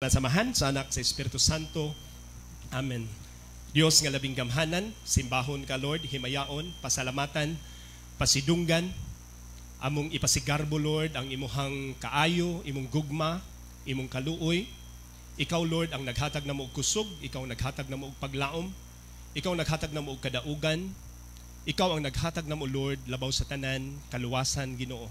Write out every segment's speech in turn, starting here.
Sa Amahan, sa Anak, sa Espiritu Santo. Amen. Dios nga labing gamhanan, simbahon ka, Lord, himayaon, pasalamatan, pasidunggan, among ipasigarbo, Lord, ang imuhang kaayo, imong gugma, imong kaluoy. Ikaw, Lord, ang naghatag namo og kusog, ikaw ang naghatag namo og paglaom, ikaw ang naghatag namo og kadaugan, ikaw ang naghatag namo, Lord, labaw sa tanan, kaluwasan, Ginoo.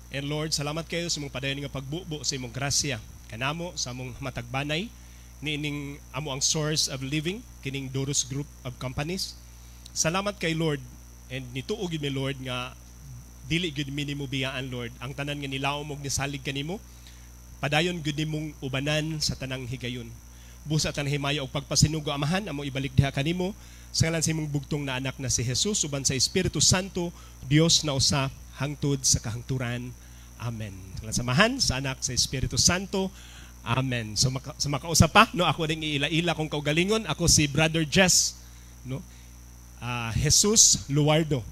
And Lord, salamat kayo sa imong padayon nga pagbubo sa imong grasya kanamo sa among matagbanay niining amo ang source of living kining Doros Group of Companies. Salamat kay Lord, and nituo gyud mi, Lord, nga dili gyud mi nimo biyaan, Lord. Ang tanan nga nilaom og nisalig kanimo, padayon gyud nimong ubanan sa tanang higayon. Busa tanang himaya og pagpasinugo, Amahan, among ibalik diha kanimo sa ngalan sa imong bugtong na anak na si Jesus uban sa Espiritu Santo, Dios na usa hangtod sa kahangturan. Amen. Sa Amahan, sa Anak, sa Espiritu Santo. Amen. So sa makausap pa, no, ako ring iila-ila kong kaugalingon, ako si Brother Jess, no? Jesus Luardo.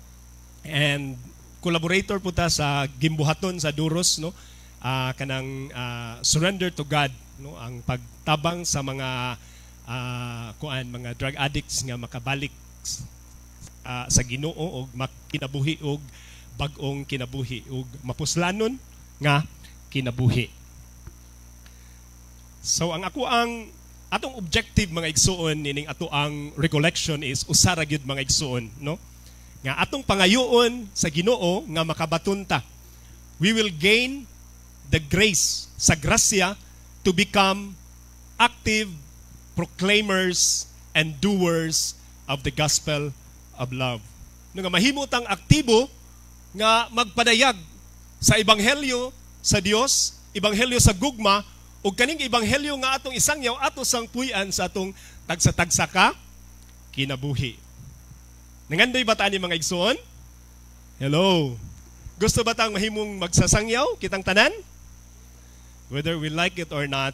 And collaborator po ta sa gimbuhaton sa Duros, no? Kanang surrender to God, no? Ang pagtabang sa mga kuan, mga drug addicts nga makabalik sa Ginoo og makinabuhi og bag-ong kinabuhi ug mapuslanon nga kinabuhi. So ang ako ang atong objective, mga igsuon, nining ato ang recollection is usa ra gyud, mga igsuon, no? Nga atong pangayoon sa Ginoo nga makabaton ta. We will gain the grace sa grasya to become active proclaimers and doers of the gospel of love. No, nga mahimo tang aktibo nga magpadayag sa ebanghelyo sa Dios, ebanghelyo sa gugma, ug kaning ebanghelyo nga atong isangyaw ato sang puy-an sa atong tagsa-tagsa ka kinabuhi. Nangandoy ba ta ni, mga igsoon? Hello. Gusto ba tang mahimong magsasangyaw kitang tanan? Whether we like it or not,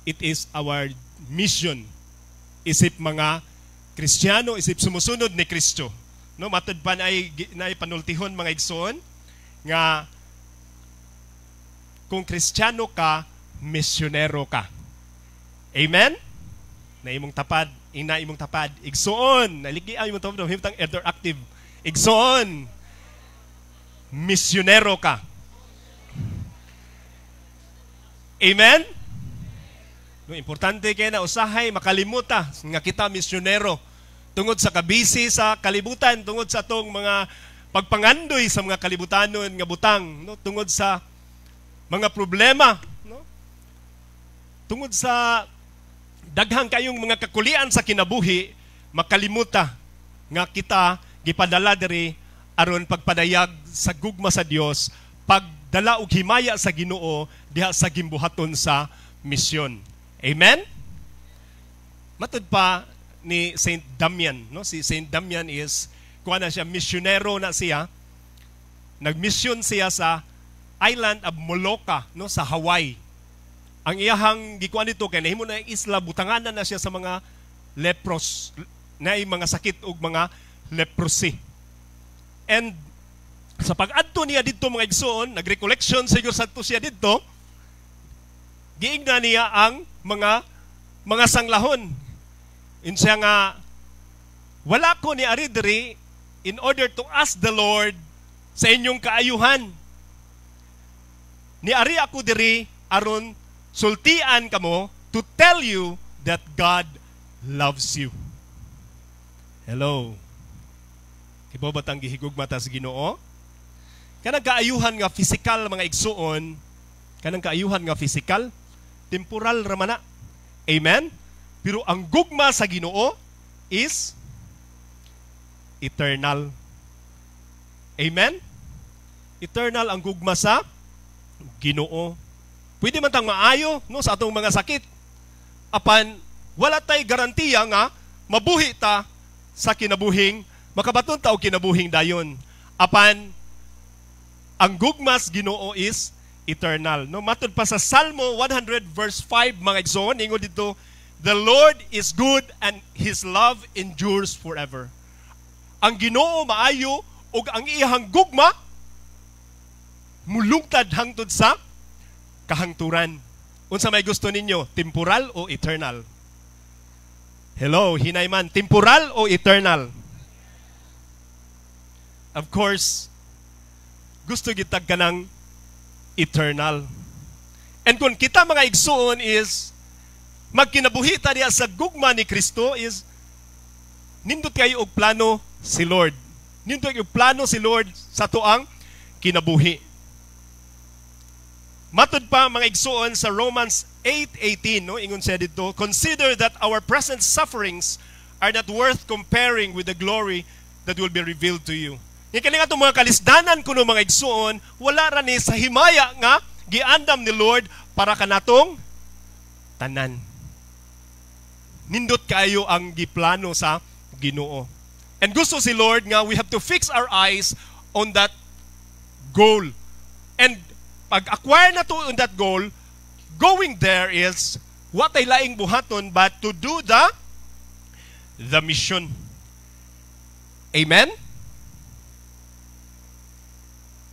it is our mission. Isip mga Kristiyano, isip sumusunod ni Kristo. No, matud pa na ay panultihon, mga igsoon, nga kung Kristiyano ka, misyonero ka. Amen? Na imong tapad, ina imong tapad, igsoon, naligi ang imong tapad, himtang interactive. Igsoon, misyonero ka. Amen? No, importante kay na usahay makalimuta nga kita misyonero tungod sa kabisi sa kalibutan, tungod sa atong mga pagpangandoy sa mga kalibutanon nga butang, no, tungod sa mga problema, no? Tungod sa daghang kayong mga kakulian sa kinabuhi, makalimuta nga kita gipadala diri aron pagpadayag sa gugma sa Dios, pagdala og himaya sa Ginoo diha sa gimbuhaton sa misyon. Amen? Matud pa ni Saint Damian, no? Si Saint Damian is kuha na siya, misyonero na siya. Nagmisyon siya sa island of Moloka, no, sa Hawaii. Ang iyahang gikuan dito kay nahimo na ang isla, butanganan na siya sa mga lepros, na mga sakit ug mga leprosy. And sa pag-adto niya didto, mga igsoon, nag-recollection siguro sadto siya didto, giingna niya ang mga sanglahon. Insiya nga, "Wala ko ni ari diri in order to ask the Lord sa inyong kaayuhan. Ni ari ako diri aron sultian kamo, to tell you that God loves you." Hello. Ibo ba tang gihigugma ta sa Ginoo? Kanang kaayuhan nga physical, mga igsuon, kanang kaayuhan nga physical, temporal ra man na. Amen? Pero ang gugma sa Ginoo is eternal. Amen? Eternal ang gugma sa Ginoo. Pwede man tang maayo, no, sa atong mga sakit. Apan wala tay garantiya nga mabuhi ta sa kinabuhing makabaton ta og kinabuhing dayon. Apan ang gugmas Ginoo is eternal. No, matud pa sa Salmo 100 verse 5, mga igsoon, ingon dito, "The Lord is good and his love endures forever." Ang Ginoo maayo ug ang iyang gugma mulungtad hangtod sa kahangturan. Unsa may gusto ninyo, temporal o eternal? Hello, hinay man, temporal o eternal? Of course, gusto gitag kanang eternal. And kung kita, mga igsuon, is magkinabuhita diya sa gugma ni Kristo, is nindot kayo og plano si Lord. Nindot og plano si Lord sa atoang kinabuhi. Matud pa, mga igsuon, sa Romans 8:18, no, ingon siya dito, "Consider that our present sufferings are not worth comparing with the glory that will be revealed to you." Nga kani atong mga kalisdanan kuno, mga igsuon, wala ra ni sa himaya nga giandam ni Lord para kanatong tanan. Nindot kaayo ang giplano sa Ginoo. And gusto si Lord nga we have to fix our eyes on that goal. And pag acquire na to on that goal, going there is wa tay laing buhaton but to do the mission. Amen?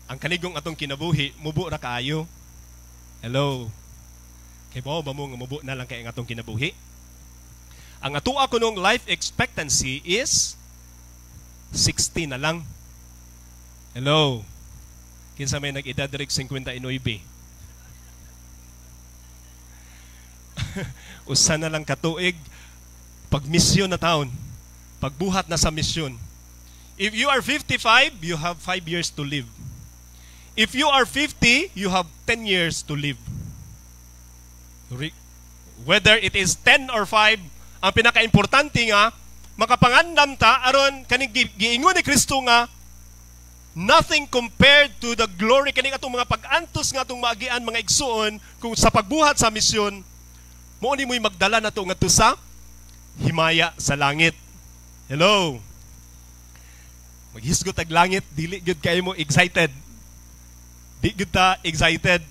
Ang kanigong atong kinabuhi, mubo ra kaayo. Hello. Kay ba mo nga mubo na lang kay ang atong kinabuhi? Ang atoa kunong life expectancy is 60 na lang. Hello. Kinsa may nag-edad diri 59? Usa na lang katuig, pag misyon na taon, pagbuhat na sa misyon. If you are 55, you have 5 years to live. If you are 50, you have 10 years to live. Whether it is 10 or 5, ang pinaka-importante nga makapangandam ta aron kaning giingon ni Kristo nga nothing compared to the glory, kaning atong mga pag-antos nga atong maagian, mga igsuon, kung sa pagbuhat sa misyon, mao ni mo'y magdala nato ngadto sa himaya sa langit. Hello. Maghisgot ag langit, dili gyud kayo mo excited. Di gyud ta excited.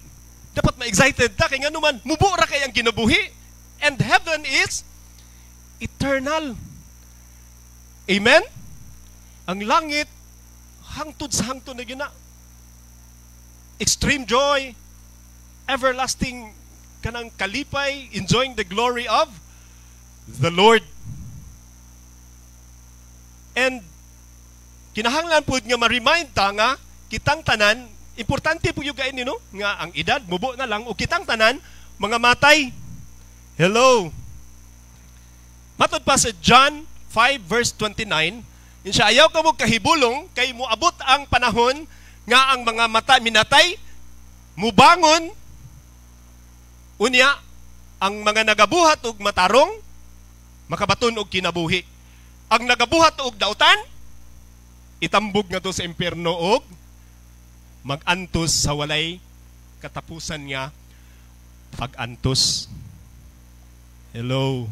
Dapat ma-excited ta kay ngano man mubo ra kay ang kinabuhi and heaven is eternal. Amen? Ang langit hangtod sa hangtod na gina. Extreme joy, everlasting kanang kalipay, enjoying the glory of the Lord. And kinahanglan pud nga ma-remind ta nga kitang tanan, importante po yung kain no, nga ang edad mubo na lang o kitang tanan mga matay. Hello. Matod pa sa John 5 verse 29, siya, "Ayaw ka mo kahibulong kay muabot ang panahon nga ang mga mata minatay mubangon, unya ang mga nagabuhat og matarong makabaton og kinabuhi. Ang nagabuhat og dautan itambog ngadto sa impierno og magantos sa walay katapusan nga pag-antos." Hello.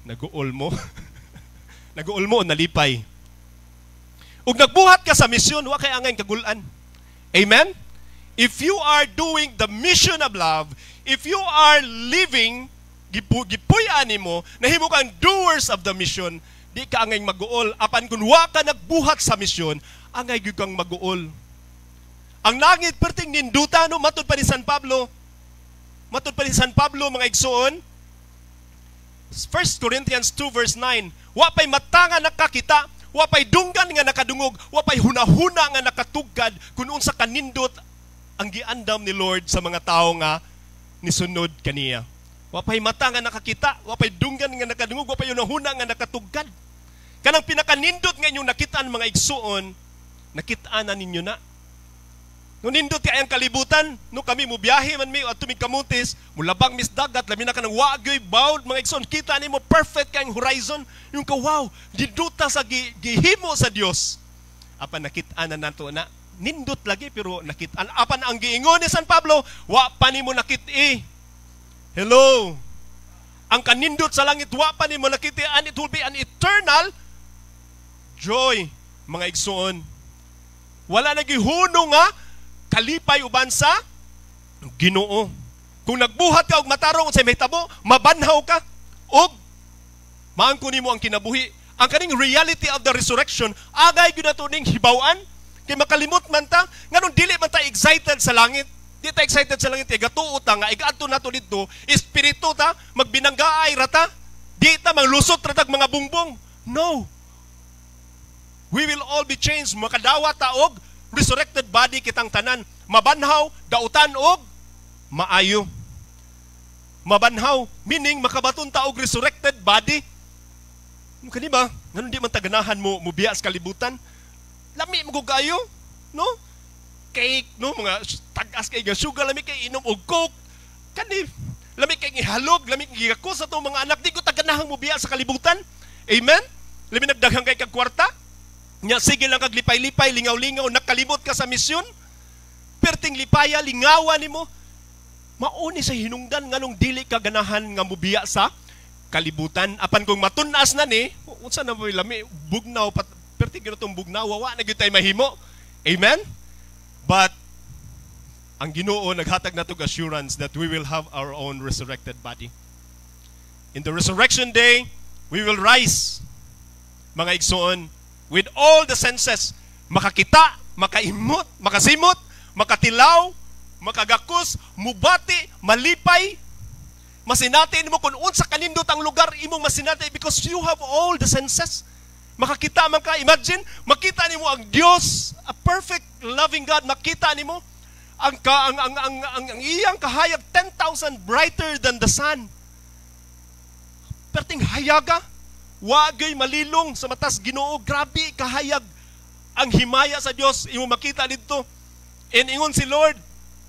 Naguol mo? Naguol mo o nalipay? Ug nagbuhat ka sa misyon, wa kay angay kagulan. Amen? If you are doing the mission of love, if you are living, gipuy-an nimo, nahimo kang doers of the mission, di ka angay maguol. Apan kung wa ka nagbuhat sa misyon, angay gyud kang maguol. Ang langit perting ninduta, no, matud pa ni San Pablo. Matud pa ni San Pablo, mga igsuon, 1 Corinthians 2 verse 9, "Wa pay mata nga nakakita, wa pay dunggan nga nakadungog, wa pay hunahuna nga nakatugkad kung unsa kanindot ang giandam ni Lord sa mga tao nga nisunod kaniya." Wa pay mata nga nakakita, wa pay dunggan nga nakadungog, wa pay hunahuna nga nakatugkad. Kanang pinakanindot nga inyong nakitaan, mga igsuon, nakitaan na ninyo na. No, nindot kay ang kalibutan, no, kami mo biyahe man mi adto mig Camotes, mulabang mis dagat, labi na kanang wagyoy bawd, mga igsoon, kita nimo perfect kay ang horizon, yung ka wow, ninduta sa gihimo sa Dios. Apan nakit-an na nato na, nindot lagi pero nakit-an. Apan ang giingon ni San Pablo, wa pa nimo nakit-i. Hello. Ang kanindot sa langit, wa pa nimo nakit-i, and it will be an eternal joy, mga igsoon. Wala nagihunong nga kalipay uban sa Ginoo. Kung nagbuhat ka og matarong, unsay mahitabo? Mabanhaw ka og maangko nimo ang kinabuhi. Ang kaning reality of the resurrection, agay gyud nato ning hibaw-an kay makalimot man ta. Nganong dili man ta excited sa langit? Di ta excited sa langit, gatuo ta nga igadto nato didto, espiritu ta, magbinanggaay ra ta. Di ta manglusot ra tag mga bungbong. No. We will all be changed. Makadawat ta og resurrected body kitang tanan. Mabanhaw, dautan og maayo. Mabanhaw, meaning makabaton ta og resurrected body. Kani ba? Nganong di man ta ganahan mo mubiya sa kalibutan? Lami mo kayo, no? Cake, no? Mga tag-as kay nga sugar, lami kay inom og Coke. Kani, lami kay gihalog, lami kay gigakos sa atong mga anak. Di ko ta ganahang mubiya sa kalibutan. Amen? Lami nagdaghang kay kag kwarta. Nya sige lang kag lipay-lipay, lingaw-lingaw, nakalimot ka sa misyon. Perting lipaya, lingawa nimo. Mauni sa hinungdan nganong dili ka ganahan nga mubiya sa kalibutan. Apan kung matun-as na ni, unsa na mo lami bugnaw pat perti gyud tong bugnaw, wa na gyud tay mahimo. Amen? But ang Ginoo naghatag nato assurance that we will have our own resurrected body. In the resurrection day, we will rise, mga igsoon, with all the senses. Makakita, makaimot, makasimot, makatilaw, makagakos, mubati, malipay. Masinati nimo kung unsa kanindot ang lugar imong masinati because you have all the senses. Makakita man ka, imagine, makita nimo ang Dios, a perfect loving God, makita nimo ang ka, ang iyang kahayag 10,000 brighter than the sun. Perting hayaga, wagay malilong sa matas Ginoo, grabe kahayag ang himaya sa Dios imo makita didto. And ingon si Lord,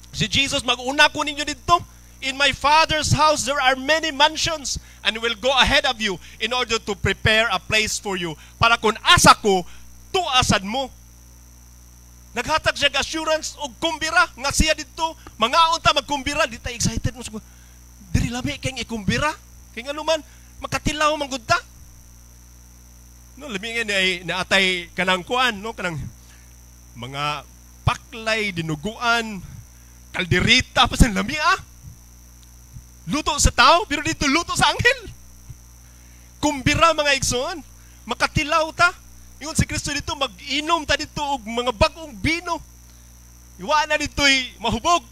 si Jesus, "Mag-una ko ninyo didto. In my Father's house there are many mansions, and will go ahead of you in order to prepare a place for you." Para kung asa ko, tuasad mo. Naghatag siya assurance og kumbira nga siya didto. Mangaon ta, magkumbira, di ta excited mo. Diri lami kay ikumbira. Kay ngano man makatilaw man gud ta. No, lami nga ni naatay kanang kuan, no, kanang mga paklay, dinuguan, kaldereta pa sa lami ah. Luto sa tao, pero dito luto sa anghel. Kumbira, mga igsoon, makatilaw ta. Ingon si Kristo dito, mag-inom ta dito og mga bagong bino. Iwa na dito'y mahubog.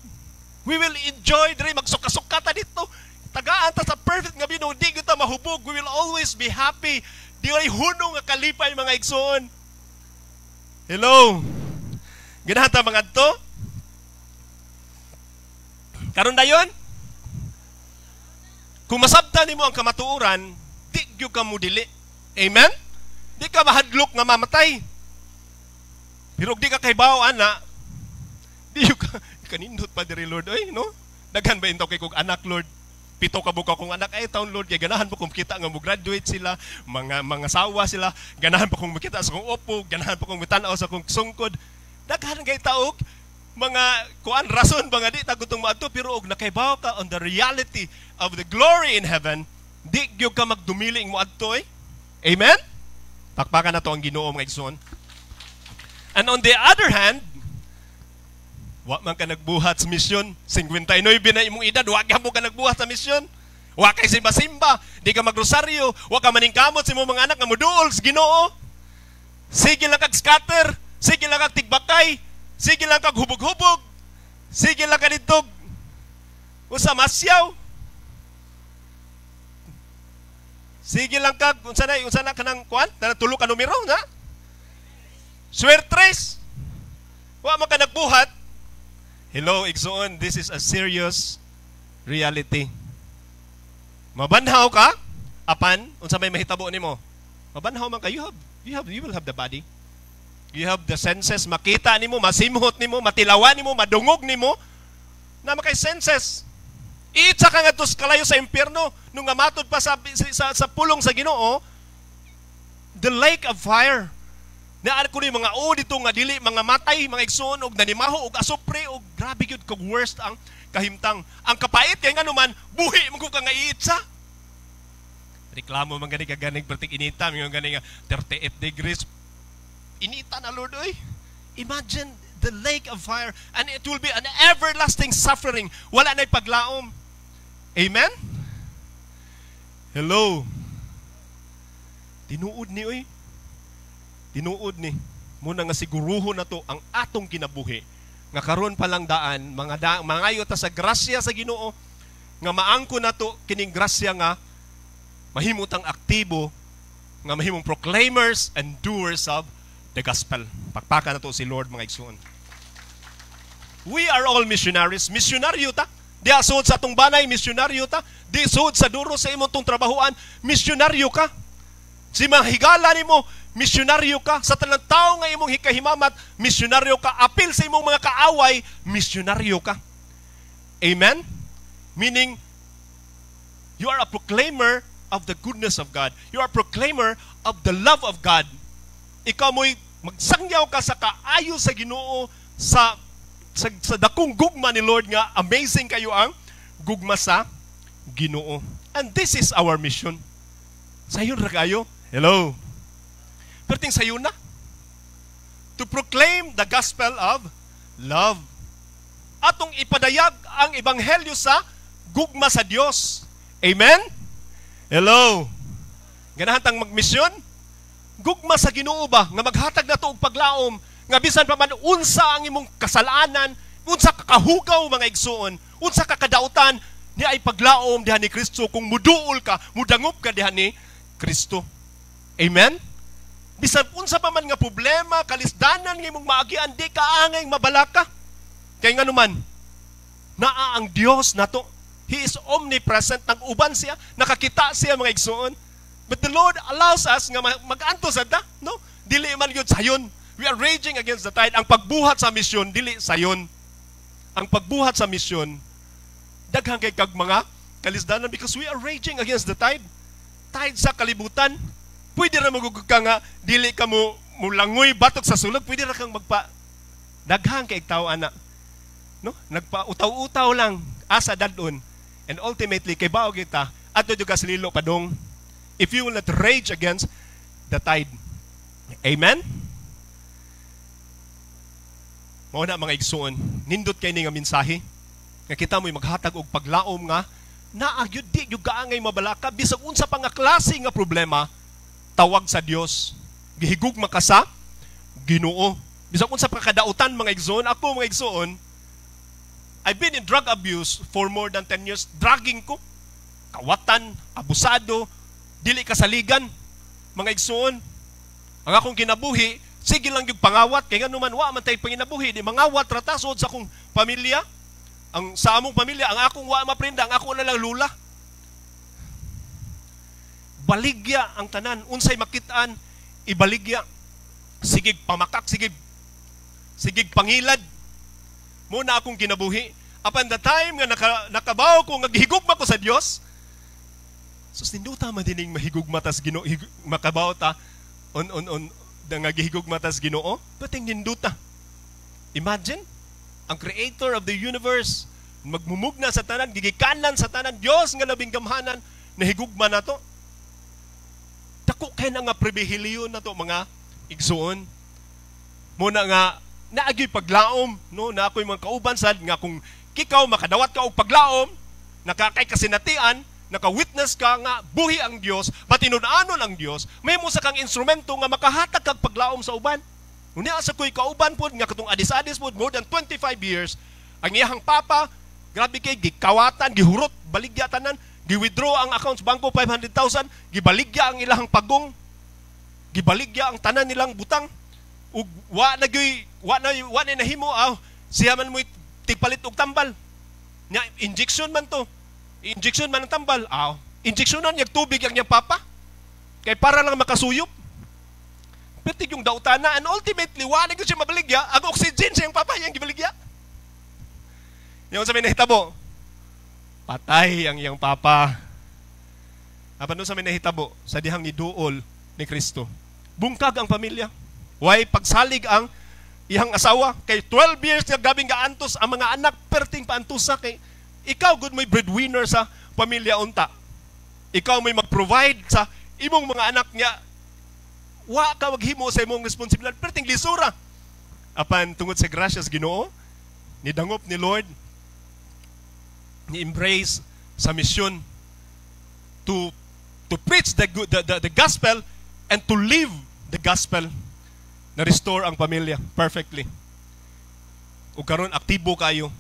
We will enjoy diri, magsuka-suka ta dito. Tagaan ta sa perfect nga bino, di kita mahubog. We will always be happy. Di ay hunong nga kalipay, mga igsoon. Hello. Ganahan ta mga to? Karon dayon? Kung masabtan nimo ang kamatuoran, di gyud ka mudili. Amen? Di ka mahadlok nga mamatay. Pero di ka kahibaw ana, di ka kanindot pa diri, Lord oy, no? Daghan ba intaw kay kog anak, Lord? 7 ka buka kong anak ay taon, Lord, kay ganahan po kong kita nga mo graduate sila, mga sawa sila, ganahan pa kong makita sa kong opo, ganahan pa kong mitan-aw sa kong sungkod. Daghan kay taog mga kuan rason ba nga di ta gutong maadto, pero og nakaibaw ka on the reality of the glory in heaven, di gyud ka magdumiling mo adto eh. Amen? Pakpakan nato ang Ginoo, mga igsoon. And on the other hand, wa man ka nagbuhat sa misyon, 59 na imong edad, wa ka mo ka nagbuhat sa misyon. Wa kay simba-simba, di ka magrosaryo, wa ka maningkamot sa imong mga anak nga moduol sa Ginoo. Sige lang kag scatter, sige lang kag tigbakay, sige lang kag hubog-hubog, sige lang ka didtog usa masyaw. Sige lang kag unsa na kanang kuan, tulo ka numero na. Swertres. Wa man ka nagbuhat. Hello, igsoon, this is a serious reality. Mabanhaw ka, apan unsa may mahitabo nimo? Mabanhaw man ka, you will have the body. You have the senses, makita nimo, masimhot nimo, matilawan nimo, madungog nimo, na makay senses. Iitsa ka nga tos kalayo sa impyerno, nung nga matod pa sa pulong sa Ginoo, the lake of fire. Naa ko ni mga o dito nga dili mga matay, mga igsoon og nanimaho og asupre og grabe gyud kog worst ang kahimtang. Ang kapait kay ngano man buhi mo ka nga iitsa. Reklamo man gani kaganig perting inita, mingon gani nga 38 degrees. Inita na, Lord oy. Imagine the lake of fire, and it will be an everlasting suffering. Wala na'y paglaom. Amen? Hello. Tinuod ni oy. Tinuod ni. Muna nga siguruhon na to ang atong kinabuhi. Nga karon pa lang daan, mga da, mangayo ta sa grasya sa Ginoo nga maangko nato kining grasya nga mahimo tang aktibo, nga mahimong proclaimers and doers of the gospel. Pakpakan nato si Lord, mga igsoon. We are all missionaries. Misyonaryo ta. Di sud sa atong banay, misyonaryo ta. Di sud sa duro sa imong tong trabahoan, misyonaryo ka. Si mga higala nimo, misyonaryo ka. Sa tanang tao nga imong hikahimamat, misyonaryo ka. Apil sa imong mga kaaway, misyonaryo ka. Amen? Meaning, you are a proclaimer of the goodness of God. You are a proclaimer of the love of God. Ikaw mo'y magsangyaw ka sa kaayo sa Ginoo, sa dakong gugma ni Lord nga amazing kayo ang gugma sa Ginoo. And this is our mission. Sayon ra kayo. Hello. Perting sayon na. To proclaim the gospel of love. Atong ipadayag ang ebanghelyo sa gugma sa Dios. Amen? Hello. Ganahan tang magmisyon? Gugma sa Ginoo ba nga maghatag nato og paglaom nga bisan pa man unsa ang imong kasalanan, unsa ka kahugaw, mga igsuon, unsa ka kadautan, ni ay paglaom diha ni Kristo kung muduol ka, mudangop ka diha ni Kristo. Amen? Bisan unsa pa man nga problema, kalisdanan nga imong maagian, di ka angay mabalaka. Kay nganuman, naa ang Dios nato. He is omnipresent, nag-uban siya, nakakita siya, mga igsuon. But the Lord allows us nga mag-antos ta, no? Dili man gyud sayon. We are raging against the tide. Ang pagbuhat sa misyon, dili sayon. Ang pagbuhat sa misyon, daghan kay kag mga kalisdanan because we are raging against the tide. Tide sa kalibutan. Pwede ra magugug ka nga dili ka mo mulangoy batok sa sulog, pwede ra kang magpa daghan kay tao ana. No? Nagpa utaw-utaw lang asa dadon. And ultimately kay bao kita adto jud ka sa lilo padong if you will not rage against the tide. Amen? Mao na, mga igsuon, nindot kay ni nga mensahe nga kita mo'y maghatag og paglaom nga naa gyud, di gyud kaangay mabalaka bisag unsa pa nga klase nga problema, tawag sa Dios. Gihigugma ka sa Ginoo. Bisag unsa pa kadautan, mga igsuon, ako, mga igsuon, I've been in drug abuse for more than 10 years. Drugging ko. Kawatan, abusado, dili kasaligan. Mga igsuon, ang akong kinabuhi, sige lang yung pangawat, kay nganuman wa man tay panginabuhi, di mangawat ra ta sa akong pamilya. Ang sa among pamilya, ang akong wa maprenda, ang ako na lang lula. Baligya ang tanan, unsay makitaan, ibaligya. Sigig pamakak, sigig pangilad. Mao na akong kinabuhi. Upon the time nga nakabaw ko nga gihigugma ko sa Dios, sus, ninduta man dining mahigugma tas Ginoo, makabaw ta on nga gihigugma tas Ginoo, pating ninduta. Imagine, ang creator of the universe, magmumugna sa tanan, gigikanan sa tanan, Dios nga labing gamhanan, nahigugma nato. Dako kay na nga pribilehiyo nato, mga igsuon. Muna nga naagi paglaom, no, na ako'y mga kauban sad nga kung kikaw makadawat ka og paglaom, nakakay kasinatian, naka-witness ka nga buhi ang Dios, matinud-anon ang Dios, may mo sa kang instrumento nga makahatag kag paglaom sa uban. Unya sa ko'y kauban pod nga katong adis-adis pod more than 25 years, ang iyahang papa, grabe kay gikawatan, gihurot, baligya tanan, gi-withdraw ang accounts bangko 500,000, gibaligya ang ilahang pagong, gibaligya ang tanan nilang butang. Ug wa na gyuy wa na nahimo, aw siya man mo'y tigpalit og tambal. Nya injection man to. Injection man ang tambal. Aw, injectionan niya tubig ang niyang papa. Kay para lang makasuyop. Pertig yung dautana and ultimately wa na gyud siya mabaligya, ang oxygen sa iyang papa iyang gibaligya. Yung sa may nahitabo, patay ang iyang papa. Apan sa may nahitabo sa dihang niduol ni Kristo, bungkag ang pamilya. Way pagsalig ang iyang asawa kay 12 years nga gabing gaantos ang mga anak, perting paantusa kay ikaw gud may breadwinner sa pamilya unta. Ikaw may mag-provide sa imong mga anak niya, wa ka maghimo sa imong responsibilidad, perting lisura. Apan tungod sa grasya sa Ginoo, nidangop ni Lord, ni embrace sa misyon to preach the, good, the gospel and to live the gospel, na restore ang pamilya perfectly. Ug karon aktibo kayo.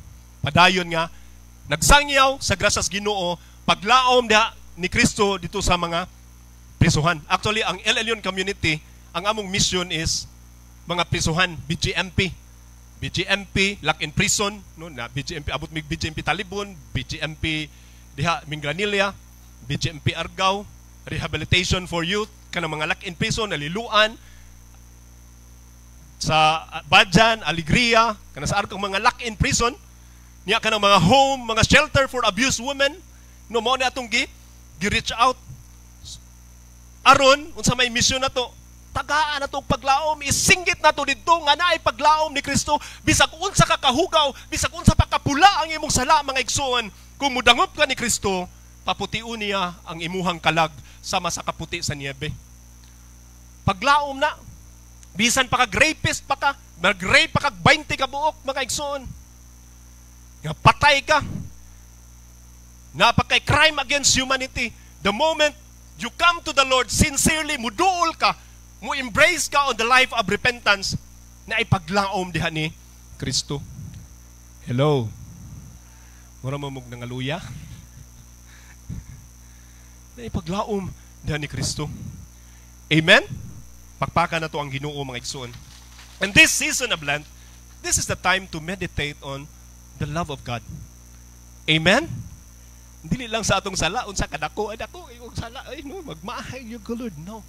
Padayon nga nagsangyaw sa grasya sa Ginoo, paglaom diha ni Kristo dito sa mga prisuhan. Actually, ang El Elyon community, ang among mission is mga prisuhan, BGMP. BGMP, lock in prison, no, na BGMP, abot mig BGMP Talibon, BGMP diha Minglanilla, BGMP Argao, rehabilitation for youth, kanang mga lock in prison, naliluan, sa Badjan, Alegria, kana sa Argao, mga lock in prison, niya kanang mga home, mga shelter for abused women, no, mao ni atong gi reach out. Aron unsa may mission nato, tagaan na itong paglaom, isinggit na to didto nga naay paglaom ni Kristo, bisag unsa ka kahugaw, bisag unsa pa kapula ang imong sala, mga igsoon, kung mudangop ka ni Kristo, papution niya ang imuhang kalag sama sa kaputi sa niebe. Paglaom na, bisan pa ka rapist pa ka, mag-rape pa ka 20 ka buok, mga igsoon. Nga patay ka, napakay crime against humanity. The moment you come to the Lord sincerely, muduol ka, mo embrace ka on the life of repentance, na ipaglaom diha ni Kristo. Hello. Mura mo mog nangaluya. Na ipaglaom diha ni Kristo. Amen? Pakpaka na to ang Ginoo, mga igsoon. And this season of Lent, this is the time to meditate on the love of God. Amen? Dili lang sa atong sala, unsa kadako, ay dako, imong sala, ay no, magmahay yung Lord. No.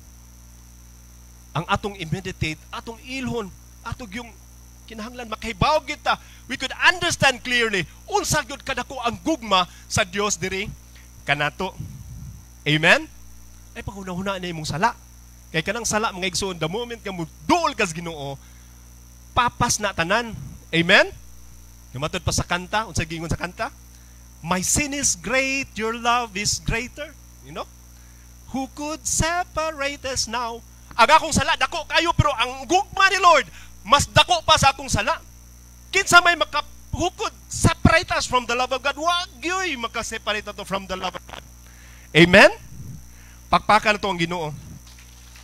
Ang atong i-meditate, atong ilhon, atong yung kinahanglan makahibaw kita. We could understand clearly unsa gyud kadako ang gugma sa Dios diri kanato. Amen? Ay paghuna-huna na imong sala. Kay kanang sala, mga igsoon, the moment nga muduol kas Ginoo, papas na tanan. Amen? Namatod pa sa kanta, unsa giingon sa kanta? "My sin is great, your love is greater." You know? Who could separate us now? Ang akong sala, dako kayo, pero ang gugma ni Lord, mas dako pa sa akong sala. Kinsa may maka, who could separate us from the love of God? Wa gyoy maka-separate ato from the love of God. Amen? Pakpakan na to ang Ginoo,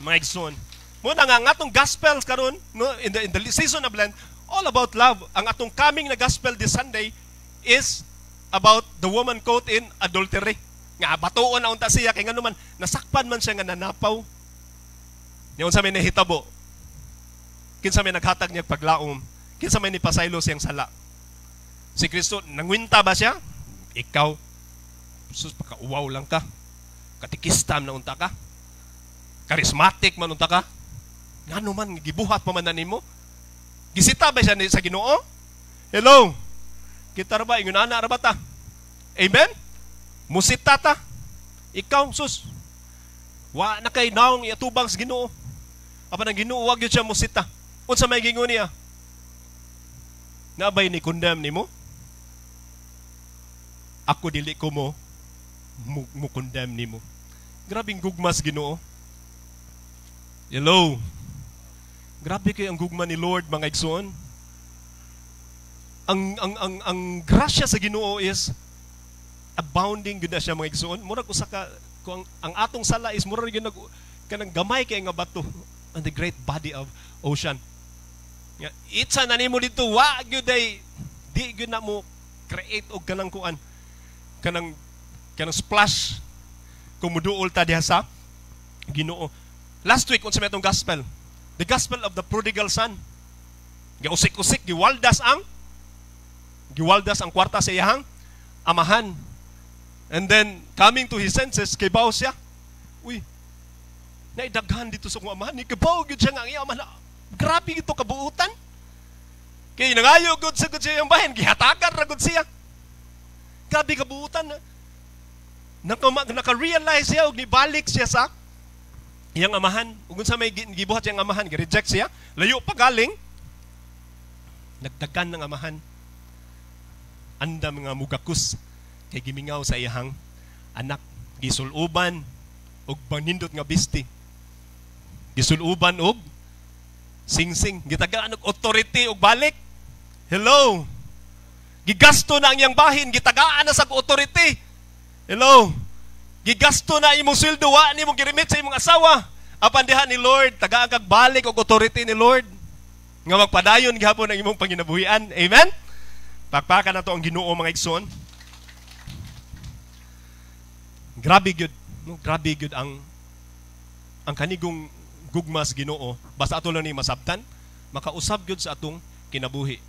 mga igsoon. Mo na nga ang atong gospel karon, no, in the season of Lent, all about love. Ang atong coming na gospel this Sunday is about the woman caught in adultery. Nga batuon na unta siya kay ngano man nasakpan man siya nga nanapaw. Nya unsa may nahitabo? Kinsa may naghatag niya paglaom? Kinsa may nipasaylo siyang sala? Si Kristo, nangwinta ba siya? "Ikaw, sus, pakauwaw lang ka. Katikista na unta ka. Charismatic man unta ka. Ngano man, gibuhat pa man na nimo?" Gisita ba siya sa Ginoo? Hello? Kita ra ba, ingon ana ra ba ta? Amen? Musita ta. "Ikaw, sus. Wa na kay naong iatubang sa Ginoo." Apan ang Ginoo, wag yun siya musita. Unsa may gingon niya? "Nabay ni condemn nimo? Ako dili ko mo condemn nimo." Grabing gugma sa Ginoo. Hello. Grabe kay ang gugma ni Lord, mga igsoon. Ang grasya sa Ginoo is abounding gyud na siya, mga igsoon. Murag usa ka kung ang atong sala is murag gyud nag kanang gamay kay nga bato on the great body of ocean. Nga itsa na nimo dito, wa gyud ay di gyud na mo create og kanang kuan, kanang splash kung muduol ta diha sa Ginoo. Last week, unsa may atong gospel? The gospel of the prodigal son. Giusik-usik, giwaldas ang kwarta sa iyahang amahan. And then coming to his senses, kibaw siya. "Uy, naidaghan dito sa akong amahan." Ni kibaw gyud siya nga ang iyang amahan. Grabe ito kabuutan. Kay nangayo gud sa gud siya iyang bahin, gihatagan ra gud siya. Grabe kabuutan. Naka-realize siya og nibalik siya sa iyang amahan. Ug unsa may gibuhat siyang amahan, gi-reject siya. Layo pa galing. Nagdagan ng amahan. Andam nga mugakus kay gimingaw sa iyahang anak. Gisuluban og panindot nga bisti. Gisuluban og singsing. Gitagaan og authority og balik. Hello. Gigasto na ang iyang bahin, gitagaan na sa authority. Hello. Gigasto na imong sweldo, wa nimo giremit sa imong asawa. Apan diha ni Lord, tagaan kag balik og authority ni Lord. Nga magpadayon gihapon ang imong panginabuhian. Amen? Pakpakan nato ang Ginoo, mga igsoon. Grabe gyud, no? Grabe gyud ang kanigong gugma sa Ginoo. Basta ato lang ni masabtan, makausab gyud sa atong kinabuhi.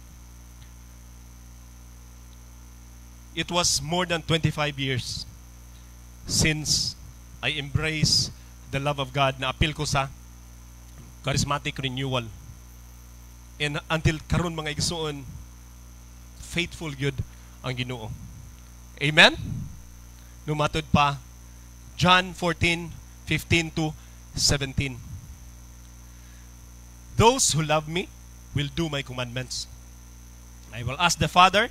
It was more than 25 years since I embraced the love of God na apil ko sa charismatic renewal. And until karon, mga igsoon, faithful gyud ang Ginoo. Amen? Numatod pa, John 14:15 to 17. "Those who love me will do my commandments. I will ask the Father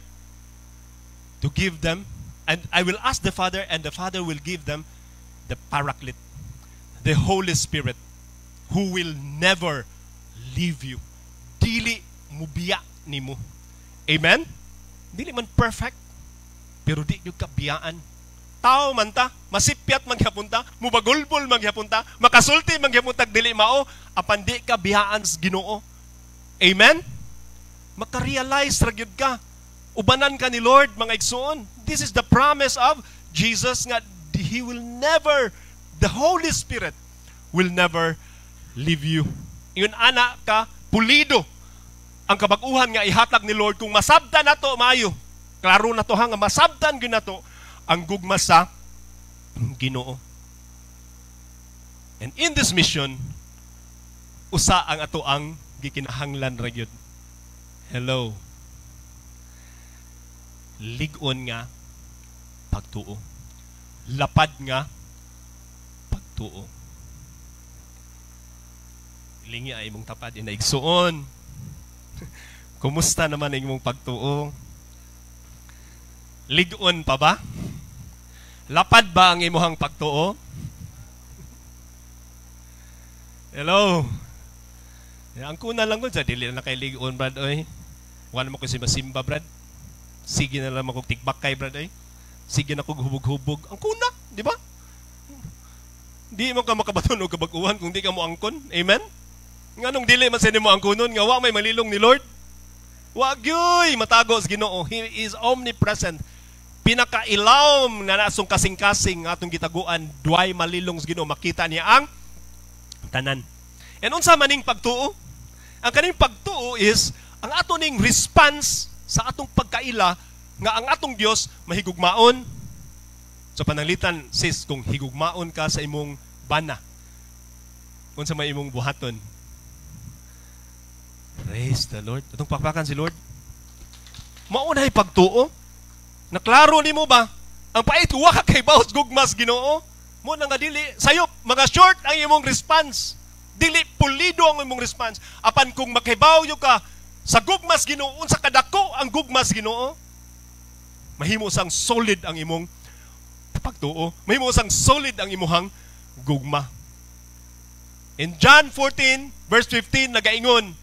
to give them, and I will ask the Father, and the Father will give them the Paraclete, the Holy Spirit, who will never leave you." Dili mubiya nimo. Amen? Dili man perfect, pero di gyud ka biyaan. Tao man ta, masipyat man gyapon ta, mubagulbol man gyapon ta, makasulti man gyapon ta dili mao, apan di ka biyaan sa Ginoo. Amen? Maka-realize ra gyud ka. Ubanan ka ni Lord, mga igsoon. This is the promise of Jesus nga He will never, the Holy Spirit will never leave you. Ingon ana ka pulido ang kabag-uhan nga ihatag ni Lord kung masabtan nato maayo. Klaro na to ha, nga masabtan gyud nato ang gugma sa Ginoo. And in this mission, usa ang ato ang gikinahanglan ra gyud. Hello. Lig-on nga pagtuo. Lapad nga pagtuo. Lingi ay imong tapad inaigsuon. Kumusta naman ang imong pagtuo? Lig-on pa ba? Lapad ba ang imuhang pagtuo? Hello. Ang kuna lang ko sa dili na kay lig-on, brad, oy. Wala mo kasi masimba, brad. Sige na lang ako tigbakay, brad, oy. Sige na kog hubog-hubog. Ang kuna, di ba? Di mo ka makabaton og kabag-uhan kung di ka mo angkon. Amen? Nganong dili man sa nimo angkonon nga wa may malilong ni Lord? Wa gyuy matago sa Ginoo. He is omnipresent. Pinakailawom na nasong kasing-kasing atong gitaguan, duay malilong sa Ginoo, makita niya ang tanan. And unsa maning pagtuo? Ang kaning pagtuo is ang ato ning response sa atong pagkaila nga ang atong Dios mahigugmaon. So pananglitan, sis, kung higugmaon ka sa imong bana, unsa may imong buhaton? Praise the Lord. Atong pakpakan si Lord. Mao na pagtuo. Naklaro nimo ba? Ang pait, wa ka kay baos gugmas Ginoo. Mo na nga dili sayop, mga short ang imong response. Dili pulido ang imong response. Apan kung makaibaw ka sa gugmas Ginoo, unsa kadako ang gugmas Ginoo, mahimo sang solid ang imong pagtuo. Mahimo sang solid ang imuhang gugma. In John 14 verse 15 nagaingon,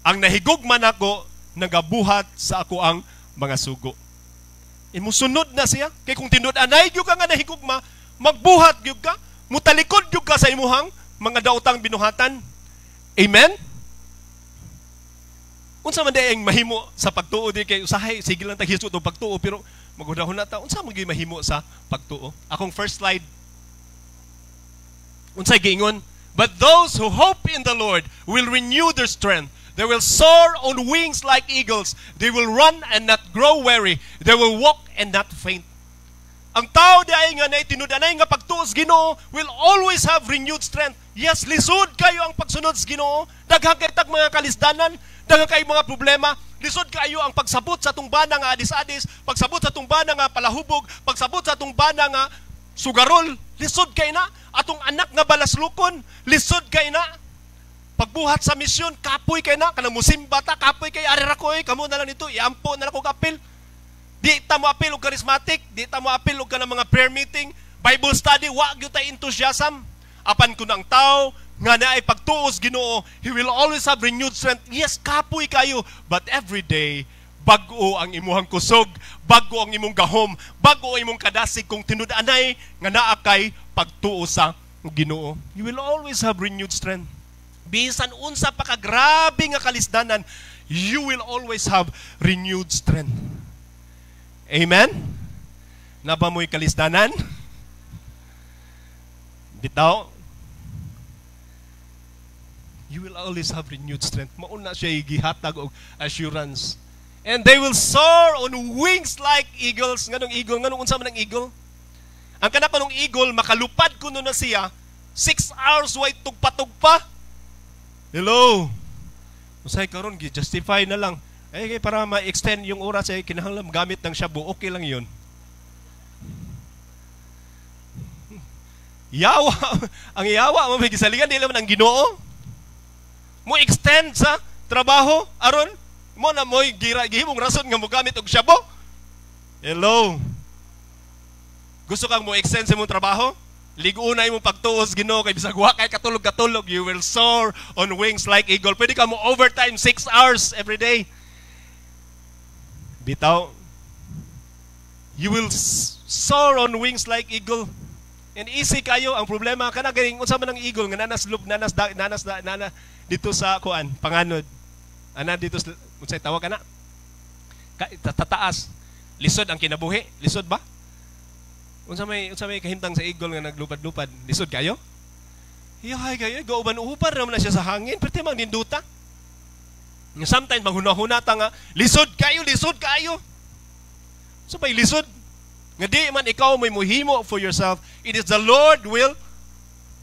"Ang nahigugma nako nagabuhat sa ako ang mga sugo." Imusunod na siya. Kay kung tinud-anay gyud ka nga nahigugma, magbuhat gyud ka, mutalikod gyud ka sa imuhang mga daotang binuhatan. Amen? Unsa man ang mahimo sa pagtuo di kay usahay sige lang tag hisgot og pagtuo, pero maghunahuna ta unsa man gyud mahimo sa pagtuo? Akong first slide. Unsay giingon? "But those who hope in the Lord will renew their strength. They will soar on wings like eagles. They will run and not grow weary. They will walk and not faint." Ang tao di ay nga naitinud-anay nga pagtuo sa Ginoo will always have renewed strength. Yes, lisod kayo ang pagsunod sa Ginoo. Daghan kay tag mga kalisdanan, daghan kay mga problema. Lisod kayo ang pagsabot sa atong bana nga adis-adis, pagsabot sa atong bana nga palahubog, pagsabot sa atong bana nga sugarol. Lisod kay na atong anak nga balaslukon, lisod kay na. Pagbuhat sa misyon, kapoy kay na, kanang musimba ta, kapoy kay ari ra ko oy, kamo na lang nito, iampo na lang ko apil. Di ta mo apil og charismatic, di ta mo apil og kanang mga prayer meeting, Bible study, wa gyud tay enthusiasm. Apan kun ang tao nga naay pagtuos Ginoo, he will always have renewed strength. Yes, kapoy kayo, but every day bag-o ang imuhang kusog, bag-o ang imong gahom, bag-o ang imong kadasig kung tinud-anay nga naa kay pagtuo sa Ginoo. You will always have renewed strength. Bisan unsa pa ka grabe nga kalisdanan, you will always have renewed strength. Amen? Naa ba mo'y kalisdanan? Bitaw, you will always have renewed strength. Mao na siya gihatag og assurance. And they will soar on wings like eagles. Nganong eagle? Nganong unsa man ang eagle? Ang kana kanong eagle, makalupad kuno na siya, 6 hours way tugpa-tugpa. Hello? Usahay karon gi-justify na lang. Eh, kay para ma-extend yung oras, eh, kinahanglan gamit ng shabu, okay lang yun. Yawa, ang yawa mo may gisaligan dili man ang Ginoo. Mo extend sa trabaho aron mo na mo'y gira gihimong rason nga mogamit og shabu. Hello. Gusto kang mo extend sa imong trabaho? Lig-una imong pagtuos Ginoo kay bisag wa kay katulog-katulog, you will soar on wings like eagle. Pwede ka mo overtime 6 hours every day. Bitaw, you will soar on wings like eagle. And easy kayo ang problema kana ganing unsa man ang eagle nga nanas loop nanas da, nanas da, nana dito sa kuan panganod. Ana dito sa unsay tawag kana? Tataas. Lisod ang kinabuhi. Lisod ba? Unsa may kahimtang sa eagle nga naglupad-lupad? Lisod kayo? Iyahay kayo, gauban-uban raman na siya sa hangin, pero mang ninduta. Nga sometimes maghuna-huna ta nga, lisod kayo, lisod kayo. So may lisod. Nga di man ikaw may muhimo for yourself, it is the Lord will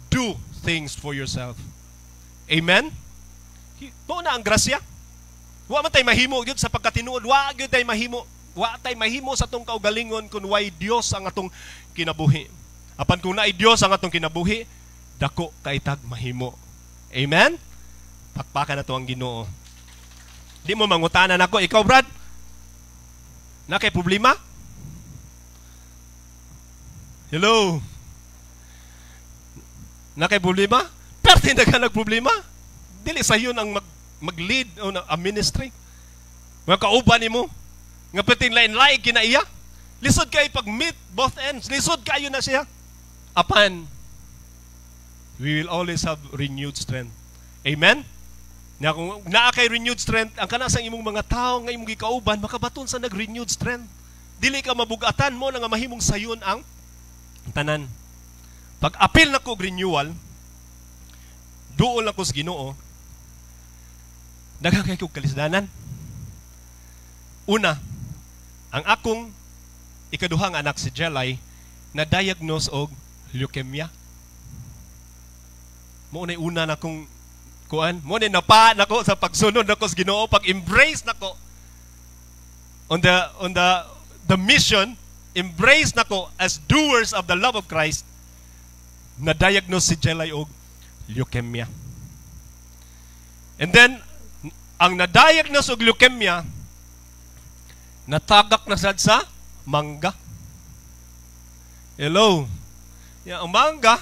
do things for yourself. Amen? Mao na ang grasya. Wa man tay mahimo gyud sa pagkatinuod, wa gyud tay mahimo. Wa tay mahimo sa atong kaugalingon kung way Dios ang atong kinabuhi. Apan kung naay Dios ang atong kinabuhi, dako kay tag mahimo. Amen? Pakpakan nato ang Ginoo. Di mo mangutanan ako, ikaw, Brad? Na kay problema? Hello? Na kay problema? Pero hindi ka nagproblema. Dili sayon ang mag-lead o a ministry. Mga kauban nimo nga perting lain-lain kinaiya. Lisod kay pag-meet both ends. Lisod kayo na siya. Apan, we will always have renewed strength. Amen? Na kung naa kay renewed strength, ang kana sa imong mga tao nga imong gikauban makabaton sa nag-renewed strength. Dili ka mabugatan mo na nga mahimong sayon ang tanan. Pag apil na ko og renewal, duol ako sa Ginoo, daghan kay kog kalisdanan. Una, ang akong ikaduhang anak si Jelay na diagnose og leukemia. Mao na una na kong kuan, mo na napa nako sa pagsunod nako sa Ginoo, pag embrace nako on the mission, embrace nako as doers of the love of Christ, na diagnose si Jelay og leukemia. And then ang na-diagnose og leukemia, natagak na sad sa mangga. Hello. Ya, ang mangga,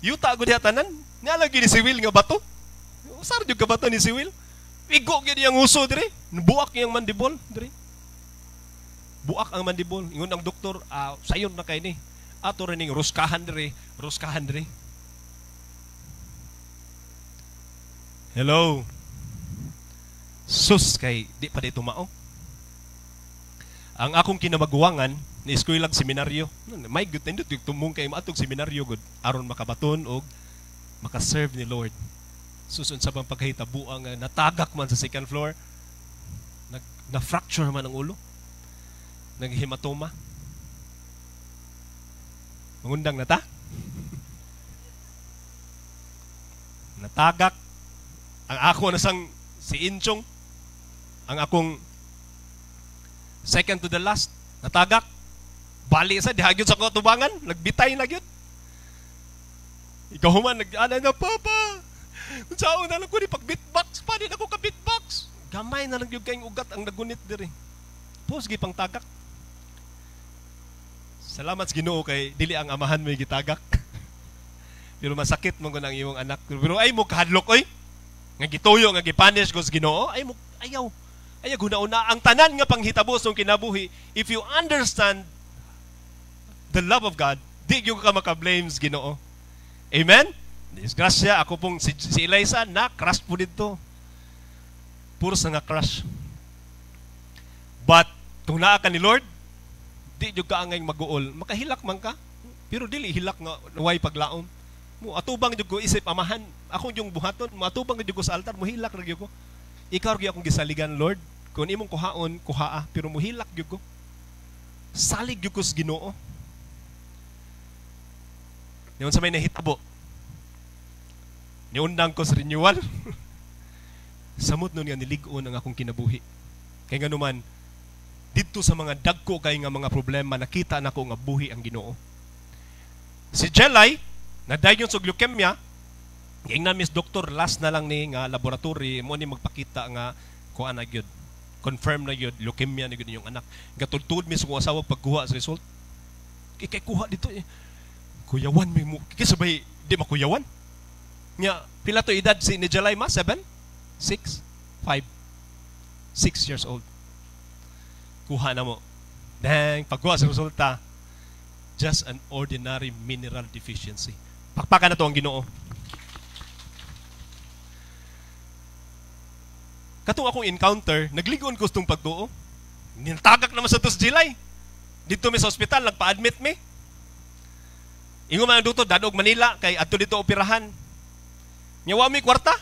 yuta gud diha tanan. Nya lagi ni si Will nga bato. Usar jud ka bato ni si Will. Igo gyud iyang uso dire. Buak iyang mandible dire. Buak ang mandible. Ingon ang doktor, sayon na kay ni. Ato rin ning ruskahan dire, ruskahan dire. Hello. Sus kay di pa dito mao. Ang akong kinamaguwangan ni eskwelag seminaryo. May good nindot yung tumong kay maatog seminaryo good aron makabaton og makaserve ni Lord. Susun sa bang pagkahitabuang natagak man sa second floor, na-fracture man ang ulo, naghematoma. Mangundang na ta? Natagak. Ang ako na sang si Inchong, ang akong second to the last, natagak. Bali sa, dihagyod sa katubangan, nagbitay na gyud. Ikaw human, nag-ana na, "Papa, unsaon na lang ko ni pag beatbox pa, di na ko ka beatbox." Gamay na lang gyud kayong ugat ang nagunit diri. Pos gipang tagak. Salamat sa Ginoo kay dili ang amahan mo gitagak. Pero masakit mo ang imong anak. Pero ay mo kahadlok oy. Nga gituyo nga gipunish ko sa Ginoo, ay mo ayaw. Ayaw guna-una ang tanan nga panghitabo sa kinabuhi. If you understand the love of God, di gyud ka maka-blame sa Ginoo. Amen? Disgrasya, ako pong si Eliza, na crash po dito. Puro sa nga crash. But kung naa ka ni Lord, di jud ka angay maguol. Makahilak man ka, pero dili hilak nga way paglaom. Mo atubang jud ko isip amahan, ako yung buhaton, mo atubang jud ko sa altar, mohilak ra gyud ko. Ikaw ra gyud akong gisaligan, Lord. Kung imong kuhaon, kuhaa, pero mohilak gyud ko. Salig gyud ko sa Ginoo. Niyon sa may nahitabo. Niundang ko sa renewal. Samot nun nga nilig-on ang akong kinabuhi. Kay nganuman, didto sa mga dagko kay nga mga problema, nakita nako nga buhi ang Ginoo. Si Jelay, na-diagnose og leukemia, giingnan mis doktor, last na lang ni nga laboratory mo ni magpakita nga kuan na gyud. Confirm na gyud, leukemia na gyud inyong anak. Gatudtud mi sa akong asawa pagkuha sa result. Ikay kuha dito eh. Kuyawan mi mo. Kisabay di makuyawan. Nya pila to edad si ni Jelay ma? 7? 6? 5? 6 years old. Kuha na mo. Dang, pagkuha sa resulta, just an ordinary mineral deficiency. Pakpakan na to ang Ginoo. Katong akong encounter, nagligon ko sa itong pagtuo. Nintagak naman sa tos Jilay. Dito mi sa ospital, nagpa-admit mi. Ingon man ang doktor, dadog Manila, kay adto dito operahan. Nya wa mi kwarta.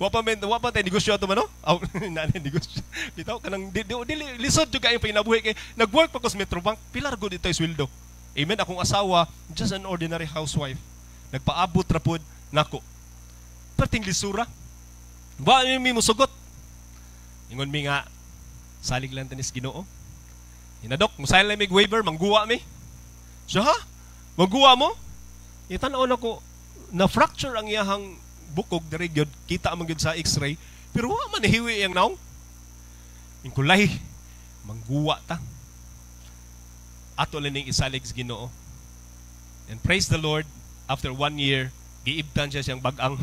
Wa pa tay negosyo ato man, no? Aw, na negosyo. Bitaw kanang di, di, dili lisod jud kayo panginabuhi kay nag-work pa ko sa Metrobank, pilar gud ito sweldo. Amen, akong asawa, just an ordinary housewife. Nagpaabot ra pod nako. Perting lisura. Wa mi musugot. Ingon mi nga salig lang tanis Ginoo. Hinadok, musayon lang mig waiver, mangguwa mi. Siya ha? Mangguwa mo? Itan-aw nako na fracture ang iyahang bukog diri gyud, kita man gyud sa x-ray, pero wa man hiwi iyang naong. Ingkulay, mangguwa ta. Ato lang ning isalig sa Ginoo. And praise the Lord, after 1 year, giibtan siya siyang bag-ang.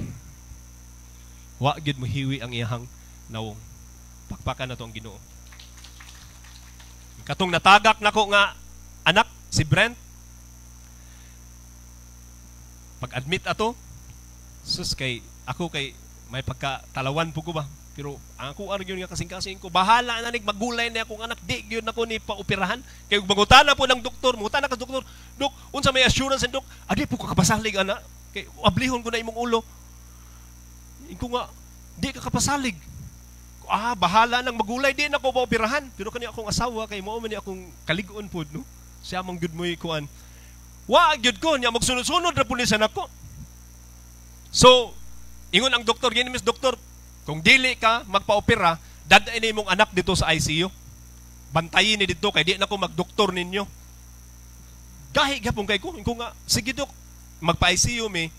Wa gyud mohiwi ang iyahang nawong. Pakpakan na to ang Ginoo. Katong natagak nako nga anak si Brent, pag-admit ato, sus kay ako kay may pagkatalawan po ko ba, pero ang ako ar gyud nga kasing-kasing ko, bahala na nig magulay na akong anak, di gyud nako ni paoperahan. Kay mangutana po ng doktor, mangutana ka doktor, dok, unsa may assurance dok, adi po ka kapasalig ana, kay ablihon ko na imong ulo. Inko nga di ka kapasalig. Ah, bahala nang magulay, di na ko paoperahan. Pero kani akong asawa kay mao man ni akong kalig-on pod, no. Siya man gyud moy kuan. Wa gyud ko nya magsunod-sunod ra pud ni sa nako. So, ingon ang doktor, gini mis doktor, kung dili ka magpa-opera, dad-ay na imong anak dito sa ICU. Bantayin ni dito kay di na ko magdoktor ninyo. Gahi gyapon kay ko, ingon nga sige dok, magpa-ICU mi.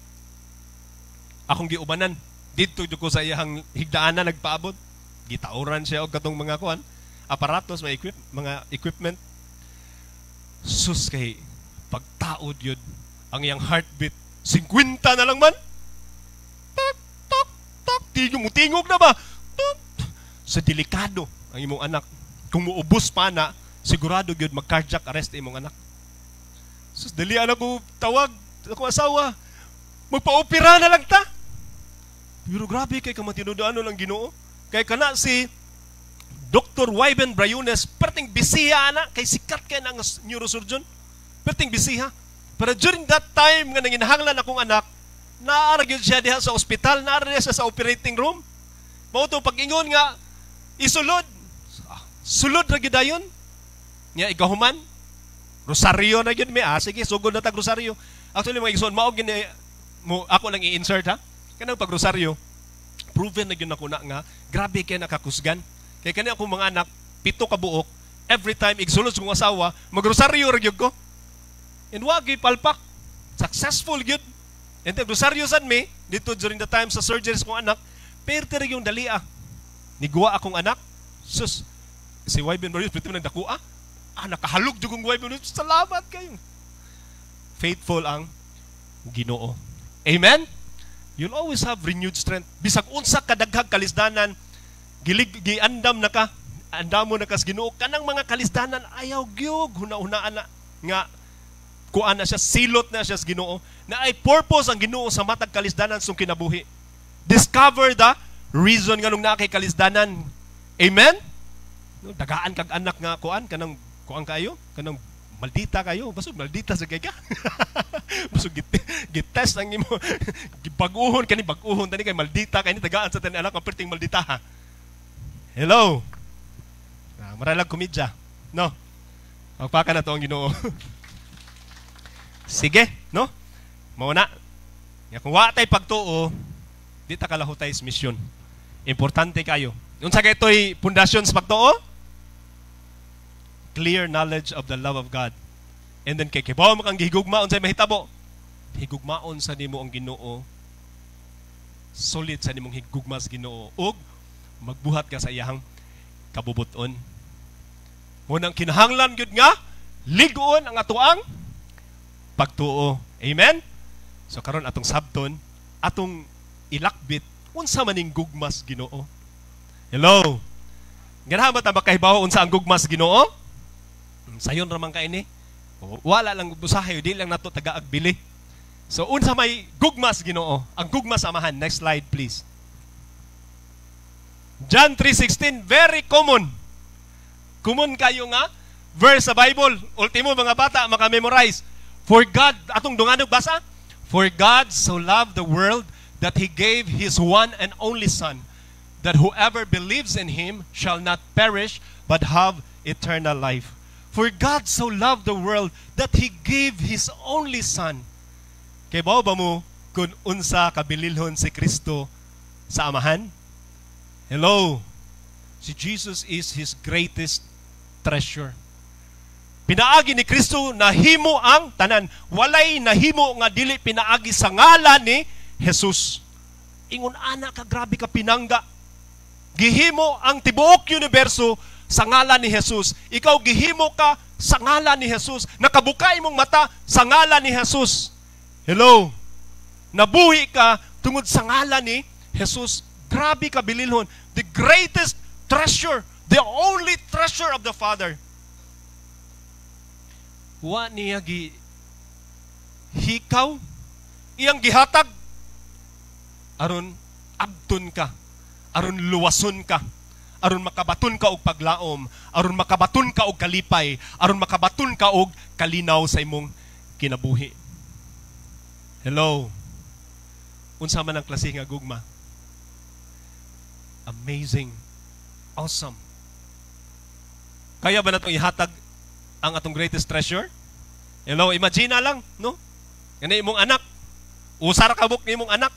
Akong giubanan didto jud ko sa iyang higdaanan nagpaabot. Gitauran siya og katong mga kuan, aparatos, mga equipment. Sus kay pagtaod yun, ang iyang heartbeat 50 na lang man. Tok tok tok, tingog mutingog na ba? Tok. Sa delikado ang imong anak. Kung muubos pa na, sigurado gyud mag-cardiac arrest imong anak. Sus, dali ana ko tawag ako asawa. Magpa-opera na lang ta. Pero grabe kay kamatinudanon ang Ginoo. Kay kana si Dr. Wyben Briones, perting bisiha ana, kay sikat kay na ang neurosurgeon. Perting bisiha. Pero during that time nga nanginahanglan akong anak, naara gyud siya diha sa ospital, naara siya sa operating room. Mao to pag-ingon nga isulod. Sulod ra gyud dayon. Nya ikahuman, rosaryo na gyud mi. Ah, sige, sugod na tag rosaryo. Actually mga igsoon, mao gini mo ako lang i-insert ha. Kanang pag rosaryo, proven na gyud nako na nga grabe kay nakakusgan. Kay kani akong mga anak, 7 ka buok, every time igsulod sa kong asawa, magrosaryo ra gyud ko. And wa gyud palpak. Successful gyud. And then rosaryo sad mi dito during the time sa surgery sa kong anak, perte ra yung dalia. Niguwa akong anak. Sus, si Wyben Barrios pwede man nagdakuha. Ah, nakahalog jud kong Wyben Barrios. Salamat kayo. Faithful ang Ginoo. Amen. You'll always have renewed strength. Bisag unsa kadaghag kalisdanan, gilig giandam na ka, andamo na kas Ginoo kanang mga kalisdanan, ayaw gyud huna-hunaan na nga Kuan na siya, silot na siya sa Ginoo. Naay purpose ang Ginoo sa matag kalisdanan sa kinabuhi. Discover the reason nganong naa kay kalisdanan. Amen? No, dagaan kag anak nga kuan kanang kuan kayo, kanang maldita kayo, basog maldita sa kay ka. Basog gitest ang imo, gibag-uhon kani, bag-uhon tani kay maldita kay ni, tagaan sa tani anak ang perting maldita ha. Hello. Ah, maralag komedya. No. Magpaka na to ang Ginoo. Sige, no? Mao na. Nga kung wa tay pagtuo, di ta kalahutay sa misyon. Importante kayo. Unsa kay ito'y pundasyon sa pagtuo? Clear knowledge of the love of God. And then kay kibaw mo kang gihigugma, unsay mahitabo? Higugmaon sa nimo ang Ginoo. Solid sa nimong higugma sa Ginoo ug magbuhat ka sa iyahang kabubuton. Munang kinahanglan gyud nga lig-on ang atoang pagtuo. Amen? So karon atong sabton, atong ilakbit unsa man ning gugmas Ginoo. Hello. Ganahan ba ta makahibaw unsa ang gugmas Ginoo? Sayon ra man kay ni. Wala lang usahay, di lang nato tagaagbili. So unsa may gugmas Ginoo? Ang gugma sa Amahan. Next slide, please. John 3:16, very common. Common kayo nga verse sa Bible. Ultimo mga bata maka-memorize. For God, atong dunganog basa. "For God so loved the world that He gave His one and only Son, that whoever believes in Him shall not perish but have eternal life." For God so loved the world that He gave His only Son. Kay ba mo kung unsa kabililhon si Kristo sa Amahan? Hello. Si Jesus is His greatest treasure. Pinaagi ni Kristo nahimo ang tanan. Walay nahimo nga dili pinaagi sa ngalan ni Jesus. Ingon ana ka grabe ka pinangga. Gihimo ang tibuok universo sa ngalan ni Jesus. Ikaw, gihimo ka sa ngalan ni Jesus. Nakabuka imong mata sa ngalan ni Jesus. Hello. Nabuhi ka tungod sa ngalan ni Jesus. Grabe ka bililhon. The greatest treasure, the only treasure of the Father. Wa niya gi hikaw, iyang gihatag aron abton ka, aron luwason ka, aron makabaton ka og paglaom, aron makabaton ka og kalipay, aron makabaton ka og kalinaw sa imong kinabuhi. Hello. Unsa man ang klase nga gugma? Amazing. Awesome. Kaya ba natong ihatag ang atong greatest treasure? Hello, imagine na lang, no? Gani imong anak, usa ra ka buok imong anak.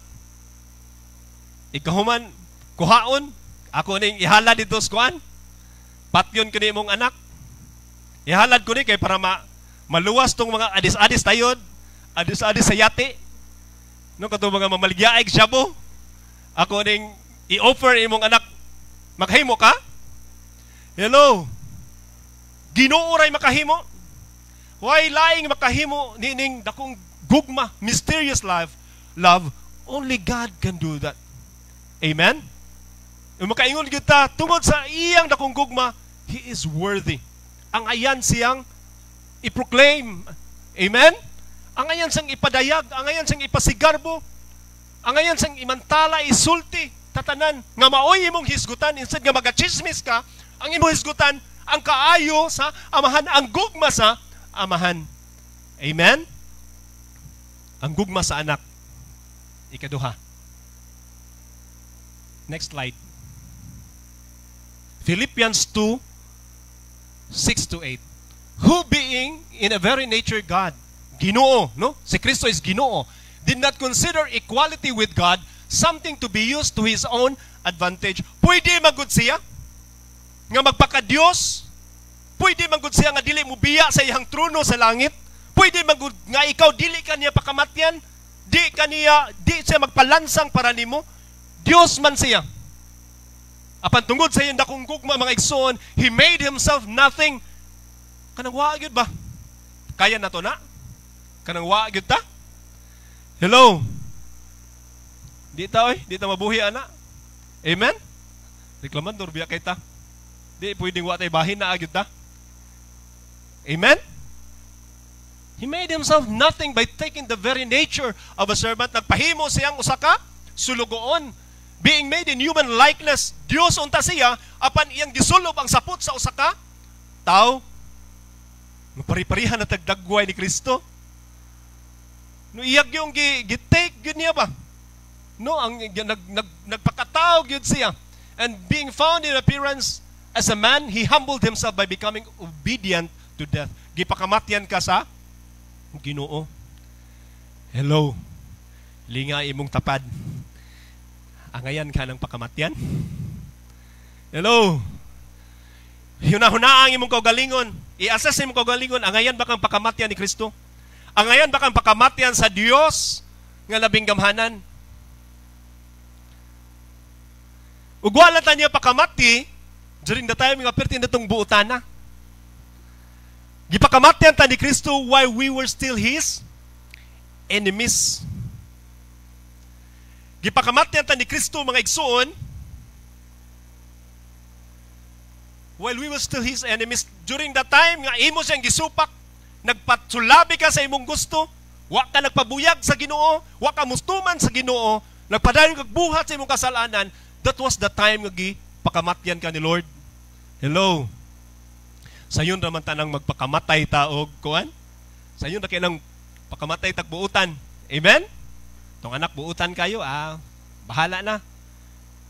Ikahuman, kuhaon, ako ning ihalad dito sa kuan. Patyon ko ni imong anak. Ihalad ko ni kay para maluwas tong mga adis-adis tayod, adis-adis sa yati. No, kato mga mamaligyaig shabu. Ako ning i-offer imong anak. Maghimo ka? Hello. Ginoo ray makahimo. Way laing makahimo nining dakong gugma, mysterious love. Love, only God can do that. Amen? Ug makaingon gyud ta tungod sa iyang dakong gugma, He is worthy. Ang ayan siyang i-proclaim. Amen? Ang ayan siyang ipadayag, ang ayan siyang ipasigarbo, ang ayan siyang imantala, isulti, tatanan, nga maoy imong hisgutan, instead nga magachismis ka, ang imong hisgutan, ang kaayo sa Amahan, ang gugma sa Amahan. Amen? Ang gugma sa anak. Ikaduha. Next slide. Philippians 2, 6 to 8. "Who being in a very nature God," Ginoo, no? Si Kristo is Ginoo, "did not consider equality with God something to be used to His own advantage." Pwede magud siya nga magpaka-Dios. Pwede magud siya nga dili mo biya sa iyang trono sa langit. Pwede magud nga ikaw dili ka niya pakamatyan. Di ka niya, di siya magpalansang para nimo. Dios man siya. Apan tungod sa iyang dakong gugma, mga igsoon, He made Himself nothing. Kanang wa gyud ba? Kaya na to na? Kanang wa gyud ta? Hello? Di ta oy, di ta mabuhi ana. Amen? Reklamandor biya kay ta. Di pwedeng wa tay bahin na gyud ta. Amen? He made himself nothing by taking the very nature of a servant. Nagpahimo siyang usa ka sulugoon. Being made in human likeness, Dios unta siya, apan iyang gisulob ang sapot sa usa ka tao. Mapari-parihan na tag dagway ni Kristo. No, iyag yung gi-take gyud niya ba? No, ang nag, nag, nagpakatao gyud siya. And being found in appearance as a man, he humbled himself by becoming obedient to death. Gipakamatyan ka sa Ginoo. Hello. Linga imong tapad. Angayan ka ng pakamatyan? Hello. Hunahuna ang imong kaugalingon. I-assess imong kaugalingon, angayan ba kang pakamatyan ni Kristo? Angayan ba kang pakamatyan sa Dios nga labing gamhanan? Ug wala ta niya pakamati during the time nga perti na tong buotana. Gipakamatyan ta ni Kristo while we were still His enemies. Gipakamatyan ta ni Kristo, mga igsuon, while we were still His enemies. During that time nga imo siyang gisupak, nagpatsulabi ka sa imong gusto, wa ka nagpabuyag sa Ginoo, wa ka mustuman sa Ginoo, nagpadayon kag buhat sa imong kasalanan, that was the time nga gipakamatyan ka ni Lord. Hello. Sayon raman tanang magpakamatay ta og kuan. Sayon ra kay nang pakamatay tag buutan. Amen? Tong anak buutan kayo, bahala na.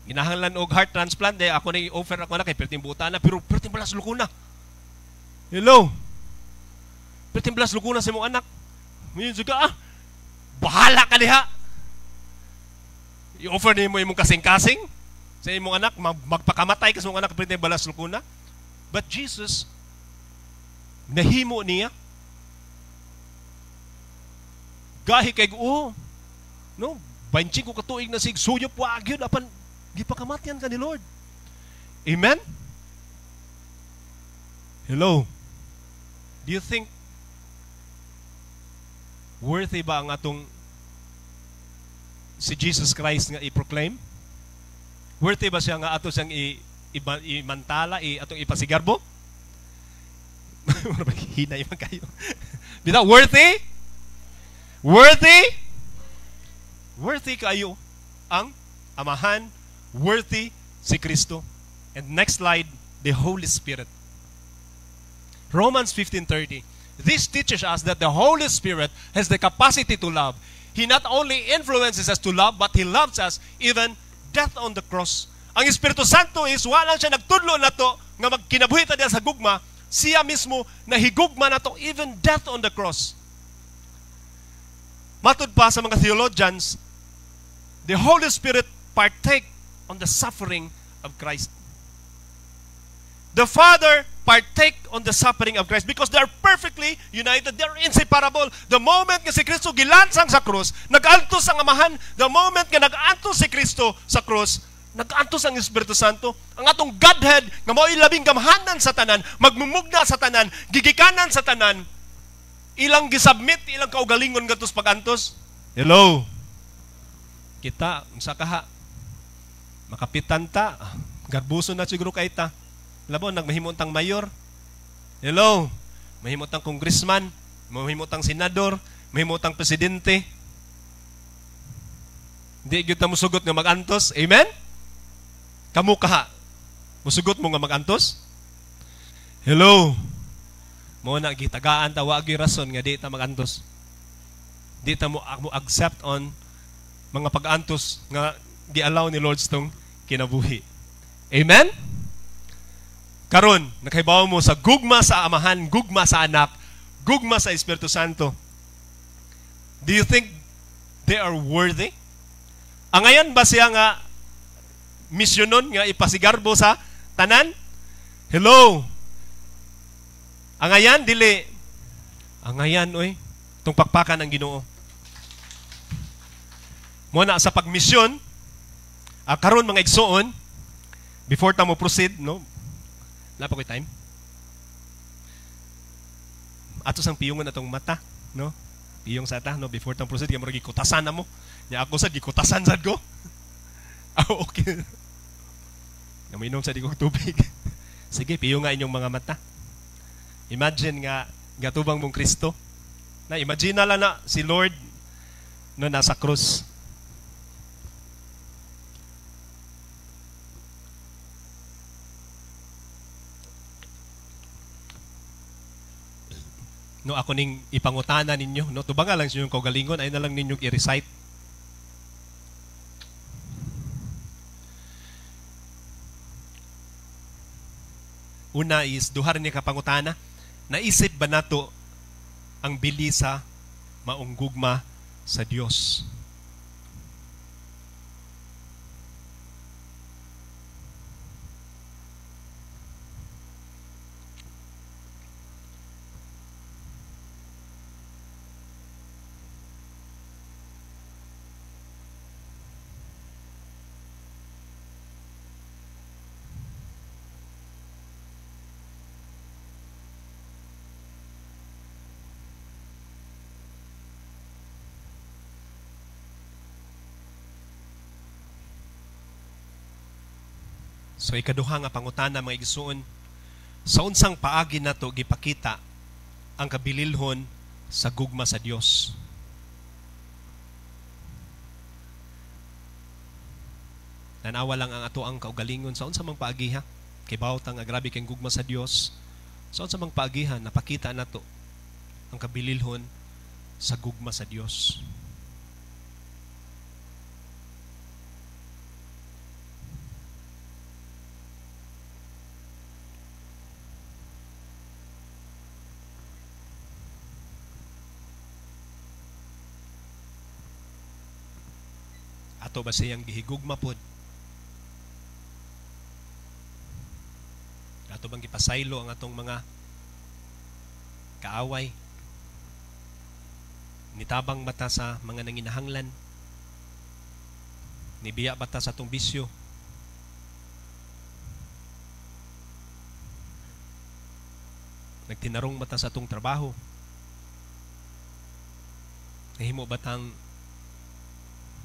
Ginahanglan og heart transplant, eh, ako na i-offer ako na kay perting buutan na, pero perting balas lukuna. Hello. Perting balas lukuna sa imong anak. Ngayon juga bahala ka diha. I-offer nimo imong kasing-kasing sa imong anak, magpakamatay ka sa imong anak perting balas lukuna. But Jesus, nahimo niya. Gahi kay oh, no, 25 ka tuig na sig suyop wa gyud, apan gipakamatyan ka ni Lord. Amen? Hello. Do you think worthy ba ang atong si Jesus Christ nga i-proclaim? Worthy ba siya nga ato siyang imantala, atong ipasigarbo? Hinay man kayo. Bitaw, worthy? Worthy? Worthy kayo ang Amahan, worthy si Kristo. And next slide, the Holy Spirit. Romans 15:30. This teaches us that the Holy Spirit has the capacity to love. He not only influences us to love, but He loves us even death on the cross. Ang Espiritu Santo is wala siya nagtudlo nato nga magkinabuhi ta diha sa gugma, siya mismo nahigugma nato even death on the cross. Matud pa sa mga theologians, the Holy Spirit partake on the suffering of Christ. The Father partake on the suffering of Christ because they are perfectly united. They are inseparable. The moment nga si Kristo gilansang sa krus, nag-antos ang Amahan. The moment nga nag-antos si Kristo sa krus, nag-antos ang Espiritu Santo. Ang atong Godhead, nga mao'y labing gamhanan sa tanan, magmumugna sa tanan, gigikanan sa tanan, ilang gisubmit, ilang kaugalingon ngadto sa pag-antos. Hello? Kita, unsa kaha? Makapitan ta, garbuso na siguro kay ta. Labo, nagmahimo tang mayor. Hello? Mahimo tang congressman, mahimo tang senador, mahimo tang presidente. Hindi gyud ta musugot nga mag-antos. Amen? Kamu kaha? Musugot mo nga mag-antos? Hello? Mo na gitagaan ta, wa gyud rason nga di ta mag-antos. Di ta mo accept on mga pag-antos nga gi-allow ni Lord tong kinabuhi. Amen? Karon, nakahibaw mo sa gugma sa Amahan, gugma sa Anak, gugma sa Espiritu Santo. Do you think they are worthy? Angayan ba siya nga misyonon nga ipasigarbo sa tanan? Hello? Angayan dili. Angayan oy, tong pakpakan ang Ginoo. Mo na sa pagmisyon, karon mga igsoon, before ta mo proceed, no? Wala pa ko'y time. Ato sang piyungon atong mata, no? Piyong sa ta, no? Before ta proceed, kay murag gikutasan na mo. Nya ako sad gikutasan sad ko. Ah, okay. Naminom sa di kong tubig. Sige, piyong nga inyong mga mata. Imagine nga gatubang mong Kristo. Na imagine na lang na si Lord no nasa krus. No, ako ning ipangutana ninyo, no, tubanga lang sa inyong kaugalingon, ay na lang ninyong i-recite. Una is duha ni ka pangutana, naisip ba nato ang bili sa maong gugma sa Dios? So ikaduha nga pangutana, mga igsuon, sa unsang paagi nato gipakita ang kabililhon sa gugma sa Dios? Tanawa lang ang ato ang kaugalingon sa unsa mang paagiha. Kay bawat ang grabe kay gugma sa Dios, sa unsa mang paagiha napakita nato ang kabililhon sa gugma sa Dios. Ato ba siyang gihigugma pod? Ato bang gipasaylo ang atong mga kaaway? Nitabang bata sa mga nanginahanglan? Nibiya bata sa atong bisyo? Nagtinarong bata sa atong trabaho? Nahimo batang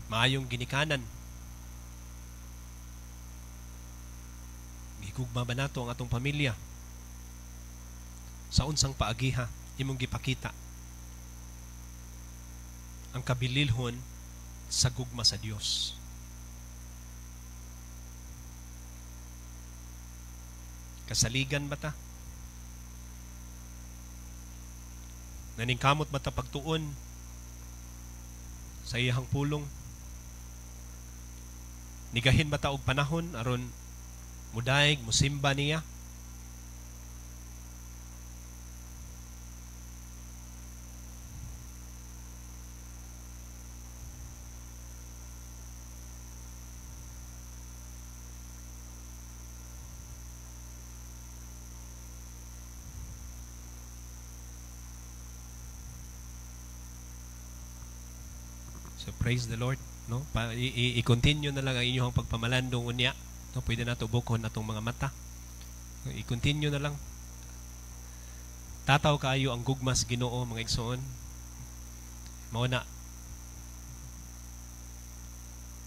maayong ginikanan? Gigugma ba nato ang atong pamilya? Sa unsang paagiha imong gipakita ang kabililhon sa gugma sa Dios? Kasaligan ba ta? Naningkamot ba ta pagtuon sa iyang pulong? Nigahin ba ta og panahon aron mudaig, musimba niya? So praise the Lord, no? I-continue na lang ang inyong pagpamalandong unya, no? Pwede na tubokon atong mga mata. I-continue na lang. Tataw kaayo ang gugmas Ginoo, mga igsoon. Mao na,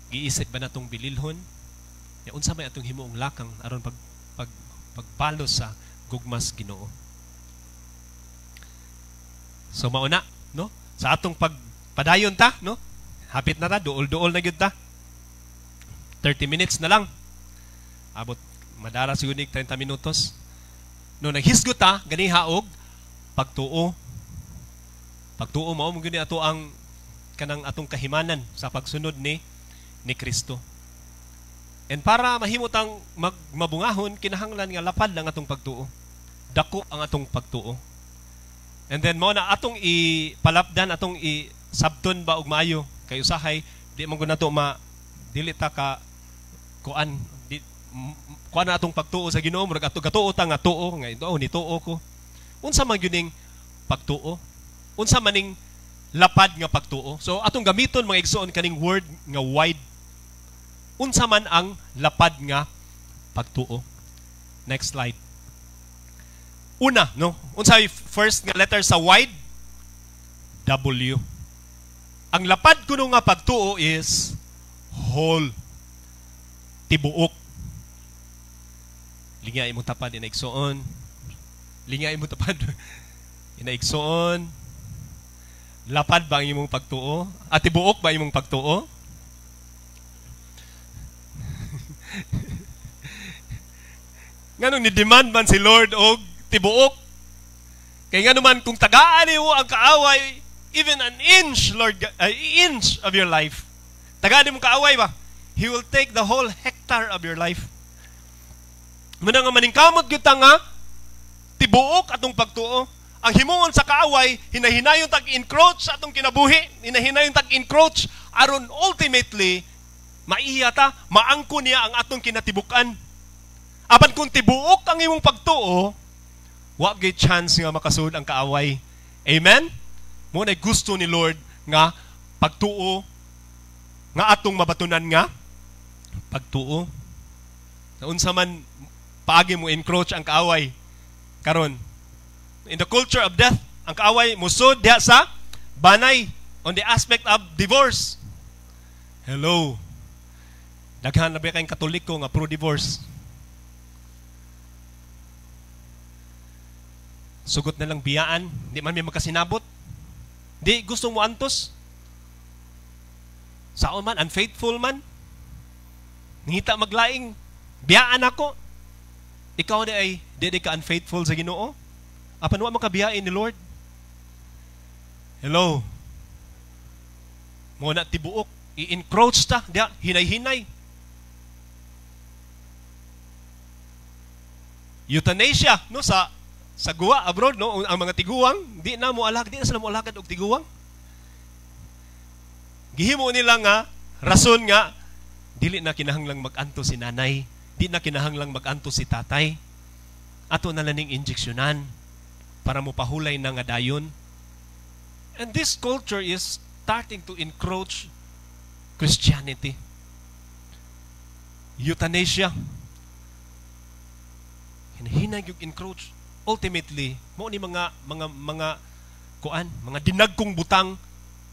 giisip ba natong bililhon? Ya, unsa may atong himuong lakang aron pagbalos sa gugmas Ginoo? So mao na, no? Sa atong pagpadayon ta, no? Hapit na ta, duol-duol na gyud ta. 30 minutes na lang. Abot madara siguro 30 minutos. No, naghisgot ta ganiha og pagtuo. Pagtuo mao man gyud ni ato ang kanang atong kahimanan sa pagsunod ni Kristo. And para mahimo tang mabungahon, kinahanglan nga lapad lang atong pagtuo. Dako ang atong pagtuo. And then mao na atong ipalapdan, atong isabton ba og maayo. Kay usahay di man gud nato ma dili ta ka kuan di kuan na atong pagtuo sa Ginoo, murag ato gatuo ta nga tuo nga oh, nituo ko. Unsa man gyud ning pagtuo? Unsa man ning lapad nga pagtuo? So atong gamiton, mga igsoon, kaning word nga wide. Unsa man ang lapad nga pagtuo? Next slide. Una, no? Unsa first nga letter sa wide? W. Ang lapad kuno nga pagtuo is whole. Tibuok. Lingya imong tapad inaigsoon. Lingya imong tapad inaigsoon. Lapad ba ang imong pagtuo? At tibuok ba imong pagtuo? Nganong ni-demand man si Lord og tibuok? Kay ngano man kung tagaan nimo ang kaaway even an inch, Lord, inch of your life. Tagaan nimo kaaway ba? He will take the whole hectare of your life. Muna nga maningkamot gyud ta nga tibuok atong pagtuo. Ang himuon sa kaaway, hinahinayon tag-encroach sa atong kinabuhi, hinahinayon tag-encroach aron ultimately maiya ta, maangko niya ang atong kinatibukan. Apan kung tibuok ang imong pagtuo, wa gyud chance nga makasud ang kaaway. Amen? Mo na gusto ni Lord nga pagtuo nga atong mabatunan nga pagtuo. Sa unsa man paagi mo encroach ang kaaway karon. In the culture of death, ang kaaway musod diha sa banay on the aspect of divorce. Hello. Daghan na ba kayong Katoliko nga pro-divorce? Sugot na lang biyaan, di man may magkasinabot. Di gusto mo antos. Saon man, unfaithful man. Nangita maglaing, biyaan ako. Ikaw di ay, di ka unfaithful sa Ginoo. Apan wa man ka biyain ni Lord. Hello. Mo na tibuok, i-encroach ta, diha, hinay-hinay. Euthanasia, no, sa guwa abroad, no, ang mga tiguang di na mo alag, di na sila mo alagad og tiguang. Gihimo nila nga rason nga dili na kinahanglang mag-anto si nanay, di na kinahanglang mag-anto si tatay. Ato na lang ning injeksyonan para mo pahulay na nga dayon. And this culture is starting to encroach Christianity. Euthanasia. Hinay yung encroach. Ultimately, mo ni mga kuan, mga dinagkong butang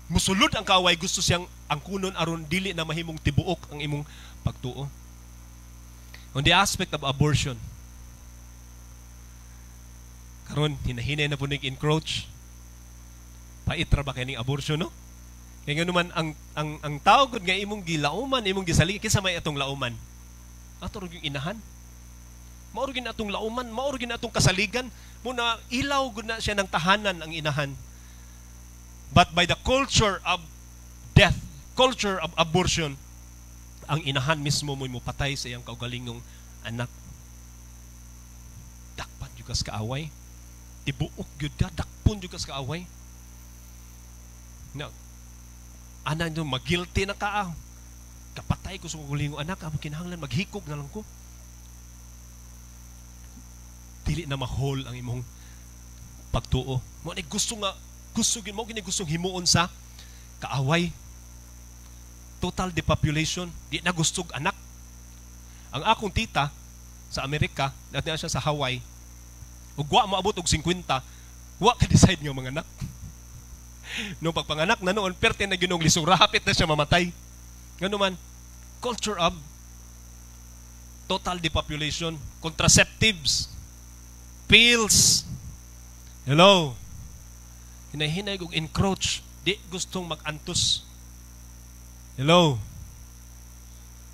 musulod ang kaaway, gusto siyang angkunon aron dili na mahimong tibuok ang imong pagtuo. On the aspect of abortion, karon hinahinay na po ning encroach. Pait ra ba kay ning abortion, no? Kay ngano man ang tao gud nga imong gilauman, imong gisali, kinsa may atong lauman? Ato ra gyud inahan. Mao ra gyud atong lauman, mao ra gyud atong kasaligan, muna ilaw gud na siya ng tahanan ang inahan. But by the culture of death, culture of abortion, ang inahan mismo mo'y mopatay sa iyang kaugalingong anak. Dakpan jud kas kaaway. Tibuok gyud ka, dakpon jud kas kaaway. Na ana nyo, magilty na ka. Kapatay ko sa kaugalingong anak, ang kinahanglan maghikog na lang ko. Dili na mahol ang imong pagtuo. Mo ni gusto nga gusto gid mo gini gustong himuon sa kaaway. Total depopulation, di na gustog anak. Ang akong tita sa Amerika, dati siya sa Hawaii, ug wa moabot og 50, wa ka decide nga mga anak. No pagpanganak na noon, perte na ginong lisura, hapit na siya mamatay. Ngano man, culture of total depopulation, contraceptives, pills. Hello. Hinahinay og encroach, di gustong mag-antos. Hello.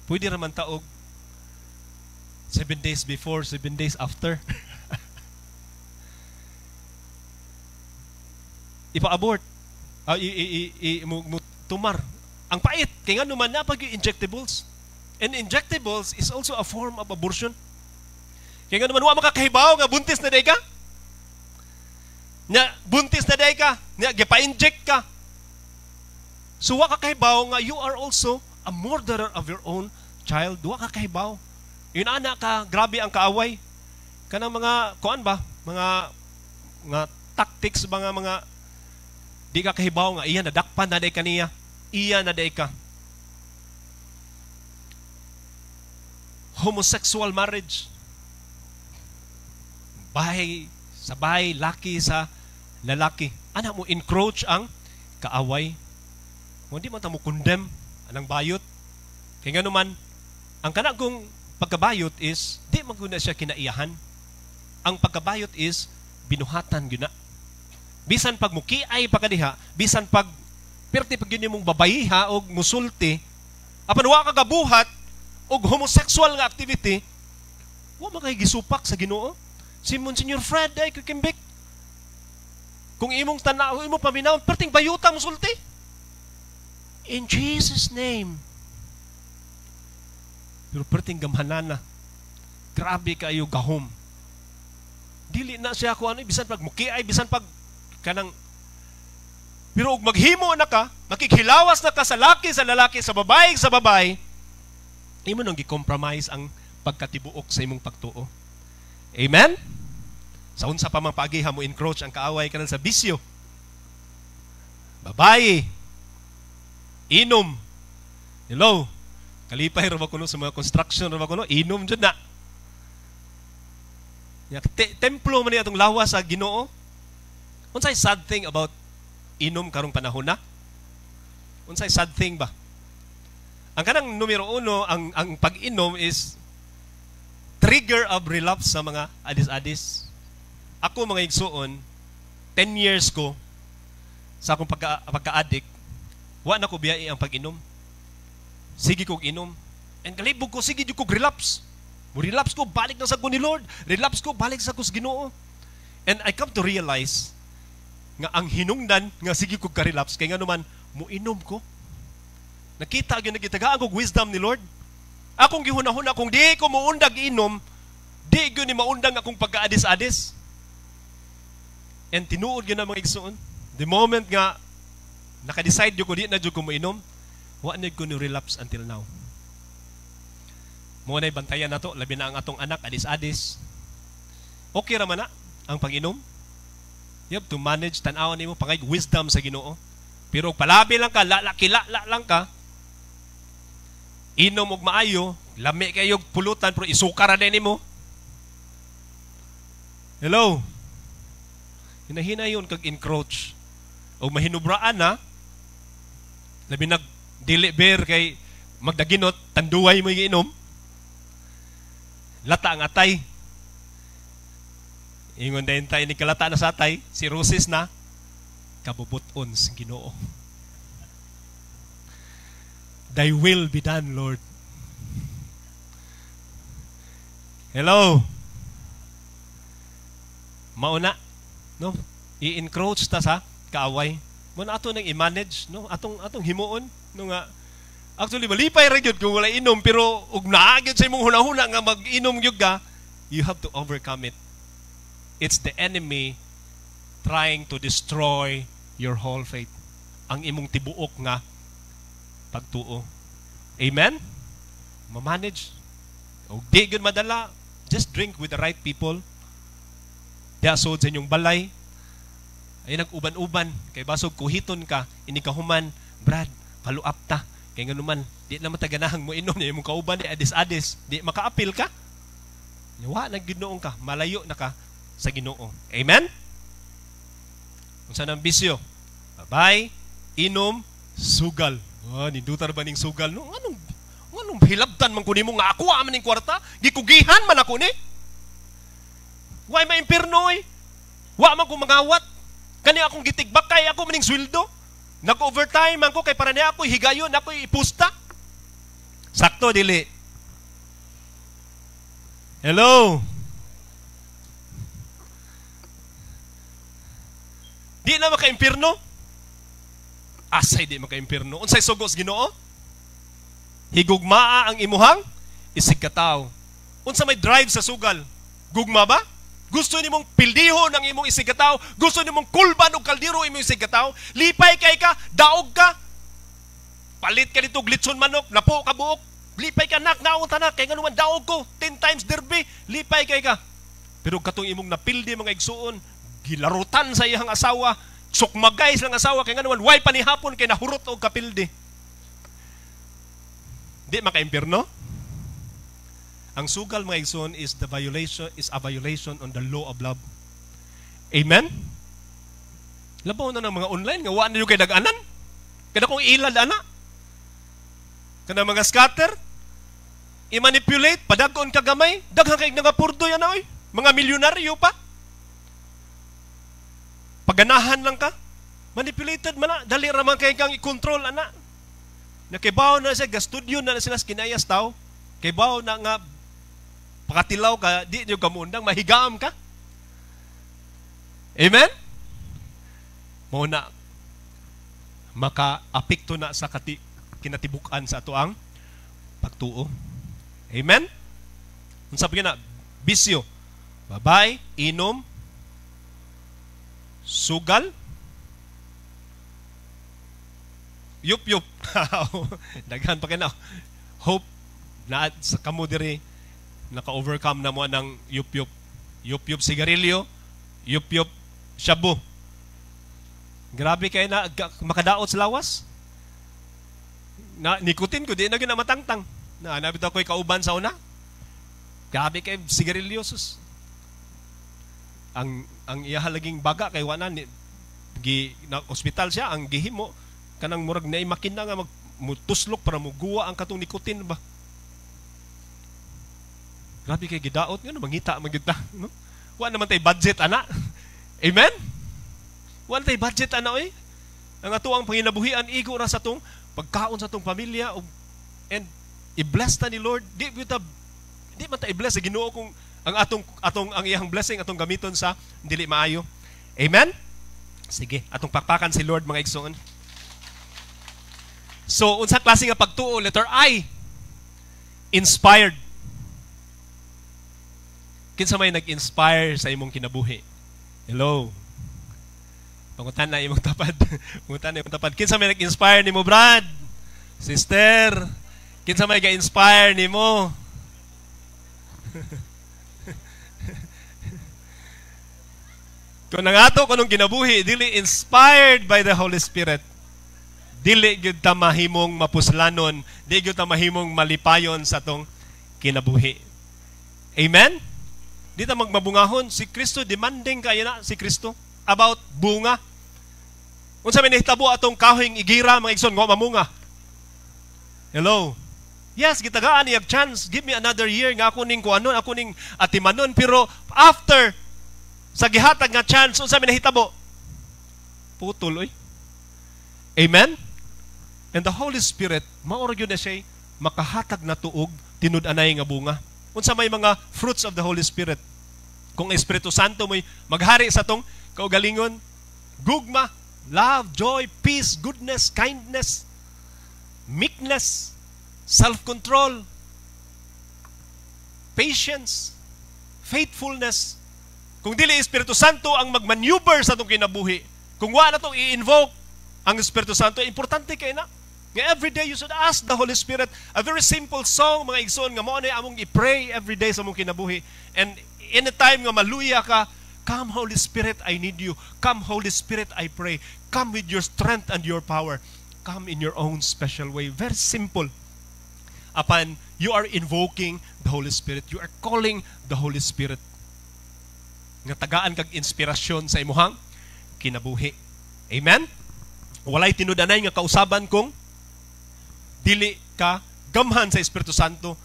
Pwede raman taog 7 days before, 7 days after. Ipa-abort. Tumar. Ang pait, kay ngano man napag injectables. And injectables is also a form of abortion. Kay ngano man wa makakahibaw nga buntis na day ka. Nya buntis na day ka, nya gipa-inject ka. So wa ka kahibaw nga you are also a murderer of your own child. Wa ka kahibaw. Yun ana ka, grabe ang kaaway. Kanang mga kuan ba, mga nga tactics mga di ka kahibaw nga iya nadakpan na day kaniya, iya na day ka. Homosexual marriage. Bahay sa bahay, laki sa lalaki. Ana mo encroach ang kaaway. Mo di man ta mo condemn anang bayot. Kay ngano man ang kanagong pagkabayot is di man gud na siya kinaiyahan. Ang pagkabayot is binuhatan gyud na. Bisan pag mukiay pa kadiha, bisan pag perti pag yun mong babayiha og musulti, apan wa ka gabuhat og homosexual nga activity, wa man kay gisupak sa Ginoo. Si Monsignor Fred ay kikimbik. Kung imong tanaw, imong paminaw, perting bayuta musulti. In Jesus' name. Pero perting gamhanana. Grabe kayo gahom. Dili na siya ko ano, bisan pag mukiay, bisan pag kanang, pero og maghimo na ka, makikhilawas na ka sa laki sa lalaki, sa babae, imo nang gi-compromise ang pagkatibuok sa imong pagtuo. Amen? Sa unsa pa mang paagiha mo encroach ang kaaway kanan sa bisyo. Babae, inom. Hello? Kalipay ra ba kuno sa mga construction ra ba kuno? Inom jud na. Ya, templo man ni atong lawas sa Ginoo. Unsay sad thing about inom karong panahon na? Unsay sad thing ba? Ang kanang numero uno, ang pag-inom is trigger of relapse sa mga adis-adis. Ako, mga igsuon, 10 years ko sa akong pagka-addict, wa na ko biyai ang pag-inom. Sige kog inom. And kalibog ko, sige jud kog relapse. Mo relapse ko, balik na sa ko ni Lord. Relapse ko, balik sa ko sa Ginoo. And I come to realize nga ang hinungdan nga sige kog ka-relapse kay ngano man muinom ko. Nakita gyud, nagitagaan kog wisdom ni Lord. Akong gihunahuna, kung di ko muundag inom, di gyud ni maundang akong pagka-adis-adis. And tinuod gyud na, mga igsuon. The moment nga naka-decide jud ko di na jud ko moinom, wa na ko ni relapse until now. Mo na bantayan nato, labi na ang atong anak adis-adis. Okay ra man na ang pag-inom. You have to manage, tan-awan nimo pangay wisdom sa Ginoo. Pero palabi lang ka, la kila lang ka, inom og maayo, lami kayo pulutan pero isukar ra nimo. Hello. Hinahinayon kag encroach. O mahinubraan na, labi nag dili beer kay magdaginot, Tanduay mo inom. Lata ang atay. Ingon din tayo ni kalata na sa atay, cirrhosis na, kabubuton sa Ginoo. Thy will be done, Lord. Hello. Mauna, no? I-encroach ta sa kaaway. Mo na ato nang i-manage, no? Atong himuon, no, nga actually malipay ra gyud kung wala inom, pero ug naa gyud sa imong hunahuna nga mag-inom gyud ka, you have to overcome it. It's the enemy trying to destroy your whole faith. Ang imong tibuok nga pagtuo. Amen? Ma-manage. Og di gyud madala, just drink with the right people. Diya sud sa inyong balay, ay nag-uban-uban, kay basog kuhiton ka, ini kahuman, "Brad, follow up ta." Kay nganuman, di na mataganahang mo inom niya, imong kauban ni adis-adis, di makaapil ka. Wa na Ginoong ka, malayo na ka sa Ginoo. Amen? Unsa nang bisyo? Babay, inom, sugal. Ah, nindutar ba ning sugal, no? Anong hilabtan man ko nimo nga ako man ning kwarta? Gikugihan man ako ni. Why ma-impirno eh? Wa man ko mangawat. Kani akong gitigbakay, ako maning sweldo. Nag-overtime man ko kay para niya ako higayon, ako ipusta. Sakto dili? Hello. Di na maka-impirno? Asay di maka-impirno? Unsay sugo sa Ginoo? Higugmaa ang imuhang isig katawo. Unsa may drive sa sugal? Gugma ba? Gusto nimong pildihon ang imong isig katawo? Gusto nimong kulban og kaldero imong isig katawo? Lipay kay ka, daog ka. Palit ka dito litson manok, napo ka buok. Lipay ka nak, naon ta na kay nganuman daog ko 10 times derby, lipay kay ka. Pero katong imong napildi, mga igsuon, gilarutan sa iyang asawa, sukmagay sa asawa kay nganuman way panihapon kay nahurot og kapildi. Di makaimpirno? Ang sugal, mga igsoon, is a violation on the law of love. Amen? Labaw na ng mga online nga wa na yung kay dag-anan. Kada kung ilad ana. Kana mga scatter, i-manipulate, padag-on ka gamay, daghan kay nga purdo yan oy. Mga milyonaryo pa. Paganahan lang ka. Manipulated man na. Dali ra man kay kang i-control ana. Nakibaw na siya, ga-studio na sila sa kinayas tao. Kaybaw na nga pakatilaw ka, di nyo kamuundang, mahigaam ka. Amen? Mao na maka-apekto na sa kinatibuk-an sa ato ang pagtuo. Amen? Unsa pa na? Bisyo. Babay, inom, sugal, yup yup. Daghan pa kina. Hope na sa kamo diri naka-overcome na mo ng yup yup. Yup yup sigarilyo, yup yup shabu. Grabe kay na makadaot sa lawas. Na nikotin ko di na gyud na matangtang. Na nabit ako'y kauban sa una. Grabe kay sigarilyo, sus. Ang iya laging baga kay wala ni gi na ospital siya, ang gihimo kanang murag naay makina nga mag mutuslok para muguwa ang katong nikotin ba. Grabe kay gidaot ngano mangita man gyud ta, no? Wa naman tay budget ana. Amen? Wa tay budget ana oy. Ang ato ang panginabuhian igo ra sa atong pagkaon sa atong pamilya and i-bless ta ni Lord. Di man ta i-bless sa Ginoo kung ang atong atong ang iyang blessing atong gamiton sa dili maayo. Amen? Sige, atong pakpakan si Lord, mga igsoon. So, unsa klase nga pagtuo? Letter I. Inspired. Kinsa may nag-inspire sa imong kinabuhi? Hello. Pangutan na imong tapad. Pangutan na imong tapad. Kinsa may nag-inspire nimo, Brad? Sister? Kinsa may ga-inspire nimo? Kung nangato kanong kinabuhi dili inspired by the Holy Spirit, dili gyud ta mahimong mapuslanon, di gyud ta mahimong malipayon sa atong kinabuhi. Amen? Di ta magmabungahon. Si Kristo, demanding kaya na si Kristo about bunga. Unsa may nahitabo atong kahoyng igira, mga igsoon, nga mamunga? Hello? Yes, gitagaan niyag chance. Give me another year nga ako ning kuanon, ako ning atimanon, pero after sa gihatag nga chance, unsa may nahitabo? Putol oy. Amen? And the Holy Spirit, mao ra gyud na siya makahatag na tuog tinud-anay nga bunga. Unsa may mga fruits of the Holy Spirit? Kung Espiritu Santo mo'y maghari sa atong kaugalingon, gugma, love, joy, peace, goodness, kindness, meekness, self-control, patience, faithfulness. Kung dili Espiritu Santo ang magmaneuver sa atong kinabuhi, kung wa na tong i-invoke ang Espiritu Santo, importante kay na. Nga every day you should ask the Holy Spirit. A very simple song, mga igsoon, nga mao na among i-pray every day sa among kinabuhi. And anytime nga maluya ka, "Come Holy Spirit, I need you. Come Holy Spirit, I pray. Come with your strength and your power. Come in your own special way." Very simple. Apan, you are invoking the Holy Spirit. You are calling the Holy Spirit. Nga tagaan kag inspirasyon sa imuhang kinabuhi. Amen? Walay tinud-anay nga kausaban kung dili ka gamhan sa Espiritu Santo.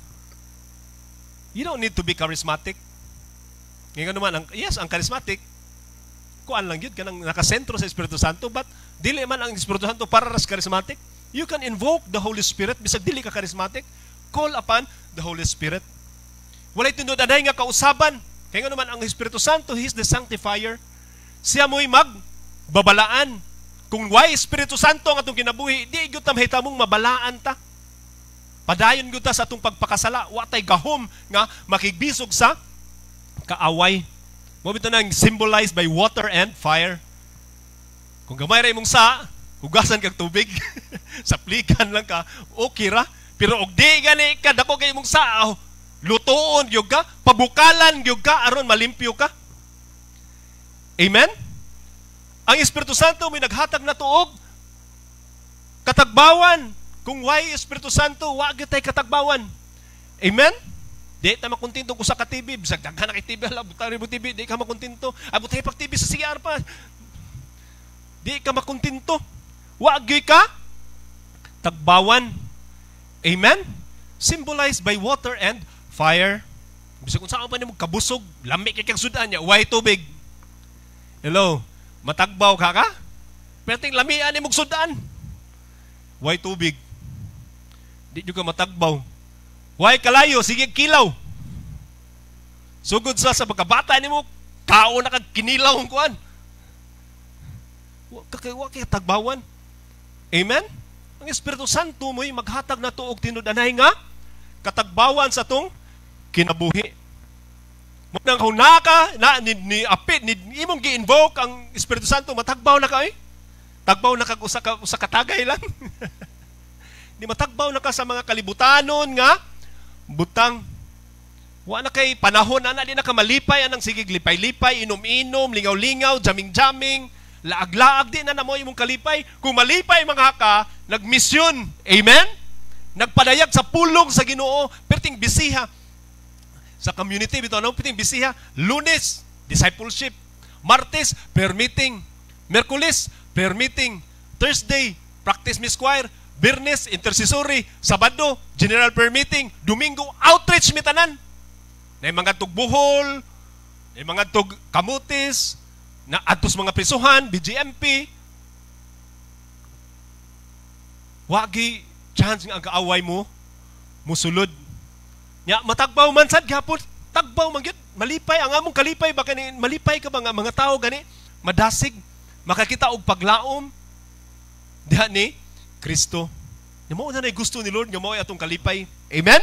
You don't need to be charismatic. Ngayon naman, yes, ang charismatic, kuan lang yun, kanang nakasentro sa Espiritu Santo, but dili man ang Espiritu Santo para ras charismatic. You can invoke the Holy Spirit, bisag dili ka charismatic, call upon the Holy Spirit. Walay tinud-anay nga kausaban. Kaya nga naman, ang Espiritu Santo, He is the sanctifier. Siya mo'y magbabalaan. Kung why Espiritu Santo ang atong kinabuhi, di gyud ta mahitamong mabalaan ta. Padayon gyud ta sa atong pagpakasala, wa tay gahom nga makigbisog sa kaaway. Mao bitaw nang symbolized by water and fire. Kung gamay ra imong sa, hugasan kag tubig. Sa plikan lang ka, okay ra. Pero og di gani ka dako kay imong sa, oh, lutuon gyud ka, pabukalan gyud ka aron malimpyo ka. Amen? Ang Espiritu Santo may naghatag na tuog katagbawan. Kung why Espiritu Santo, wa gyud tay katagbawan. Amen? Di ta makontento kung sa ka TV, bisag daghan na kay TV, hala butang mo TV, di ka makontento. Abot tay pag TV sa CR pa. Di ka makontento. Wa gyud ka tagbawan. Amen? Symbolized by water and fire. Bisag unsa pa nimo kabusog, lami kay kag sudan niya, way tubig. Hello. Matagbaw ka ka? Perting lamian imong sudan. Way tubig. Di jud ka matagbaw. Way kalayo, sige kilaw. Sugod sa pagkabata nimo, kao na kag kinilaw ang kuan. Wa kay tagbawan. Amen? Ang Espiritu Santo mo'y maghatag na tuog tinud-anay nga katagbawan sa tong kinabuhi. Mo nang kung naka na ni, ni apit ni imong gi-invoke ang Espiritu Santo, matagbaw na ka eh. Tagbaw na kag usa ka tagay lang. Di matagbaw na ka sa mga kalibutanon nga butang. Wa na kay panahon ana, di na ka malipay anang sige lipay-lipay, inom-inom, lingaw-lingaw, jamming-jamming, laag-laag, di na namo imong kalipay. Kung malipay mga ka, nagmisyon. Amen? Nagpadayag sa pulong sa Ginoo, perting bisiha. Sa community bitaw no, perting bisiha. Lunes, discipleship. Martes, prayer meeting. Miyerkules, prayer meeting. Thursday, practice Miss Choir. Biyernes, intercessory. Sabado, general prayer meeting. Domingo, outreach mitanan. Na mga tugbuhol, na mga tug Camotes, na atos mga prisuhan, BGMP. Wagi chance nga ang kaaway mo musulod. Nya matagbaw man sad gapon, tagbaw man gyud, malipay ang among kalipay ba kani, malipay ka ba nga mga tao gani madasig, makakita og paglaom diha ni Kristo. Nya mao na gusto ni Lord nga mao atong kalipay. Amen.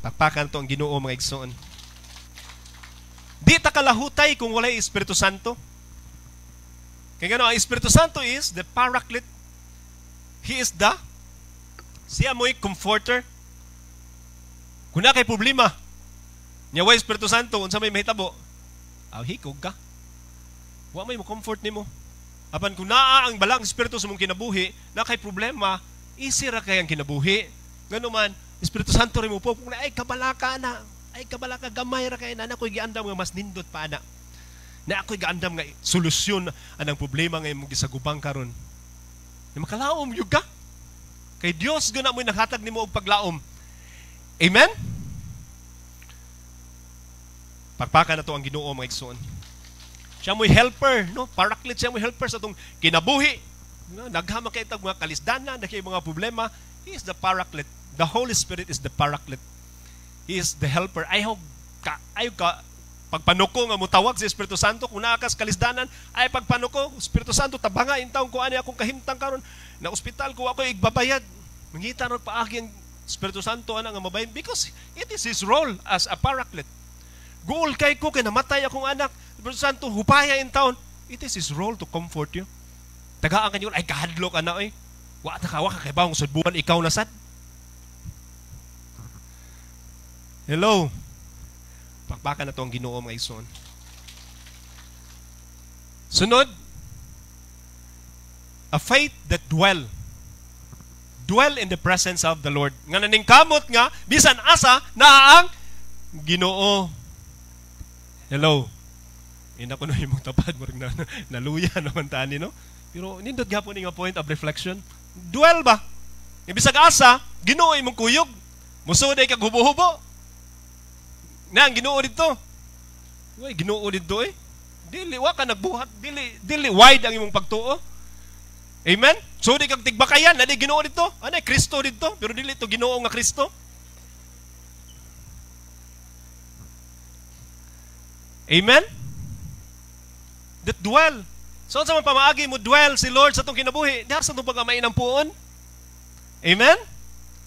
Pakpakan to ang Ginoo, mga igsoon. Di ta kalahutay kung walay Espiritu Santo. Kaya ngano, ang Espiritu Santo is the paraclete. He is the siya mo'y comforter. Kung na kay problema, nya way Espiritu Santo, unsa may mahitabo? Aw, hikog ka. Wa may mo comfort nimo. Apan kung naa ang balang Espiritu sa mong kinabuhi, na kay problema, easy ra kay ang kinabuhi. Ngano man, Espiritu Santo rin mo po, kung na ay kabalaka na, ay kabalaka gamay ra kay na, ako'y giandam nga mas nindot pa ana. Na ako'y giandam nga solusyon anang problema nga imong gisagubang karon. Na makalaom yug ka. Kay Dios guna mo'y naghatag nimo og paglaom. Amen? Pagpaka na to ang Ginoo, mga igsoon. Siya mo'y helper, no? Paraclete, siya mo'y helper sa atong kinabuhi. No? Naghama kay tag mga kalisdanan, na mga problema. He is the paraclete. The Holy Spirit is the paraclete. He is the helper. Ayaw ka pagpanuko nga mutawag sa Espiritu Santo kung naa kas kalisdanan, ay pagpanuko, Espiritu Santo, tabanga intawon ko ani akong kahimtang karon, na ospital ko, ako igbabayad. Mangita ron paagi ang Espiritu Santo ana nga mabayin because it is his role as a paraclete. Guol kay ko kay namatay akong anak. Espiritu Santo, hupaya in town. It is his role to comfort you. Tagaan kanyo, ay kahadlok ana oy. Wa ta ka, wa ka kay bawong sudbuan, ikaw na sad. Hello. Pakpakan na to ang Ginoo, mga igsoon. Sunod, a faith that dwell. Dwell in the presence of the Lord. Nga naningkamot nga bisan asa naa ang Ginoo. Hello. Ina ko na imong tapad mo na naluya naman tani no. Pero nindot gyapon ni nga point of reflection. Dwell ba? Ibisag asa, Ginoo imong kuyog. Musuday kag hubo-hubo. Na ang Ginoo didto. Uy, Ginoo didto eh. Dili wa ka nagbuhat, dili dili wide ang imong pagtuo. Amen? So di kag tigbakayan, na di Ginoo didto. Anay Kristo didto, pero dili to Ginoo nga Kristo. Amen? That dwell. So unsa man pamaagi mo dwell si Lord sa atong kinabuhi? Diha sa atong pag-amay ng puon. Amen?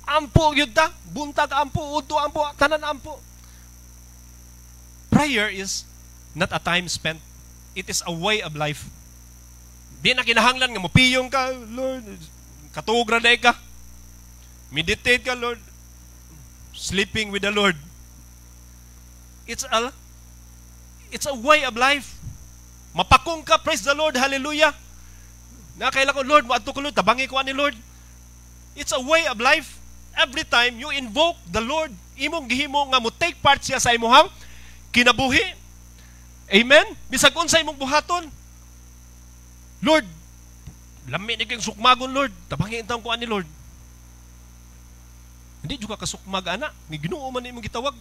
Ampo gyud ta, buntag ampo, udto ampo, tanan ampo. Prayer is not a time spent. It is a way of life. Di na kinahanglan nga mopiyong ka, Lord, katuog ra day ka. Meditate ka, Lord. Sleeping with the Lord. It's a way of life. Mapakong ka, praise the Lord, hallelujah. Nakaila ko, Lord, moadto ko, Lord, tabangi ko ani Lord. It's a way of life. Every time you invoke the Lord, imong gihimo nga mo take part siya sa imuhang kinabuhi. Amen? Bisag unsa imong buhaton. Lord, lami ni kayong sukmagon, Lord. Tabangi intawon ko ani Lord. Hindi jud ka kasukmag ana, ni Ginoo man imong gitawag.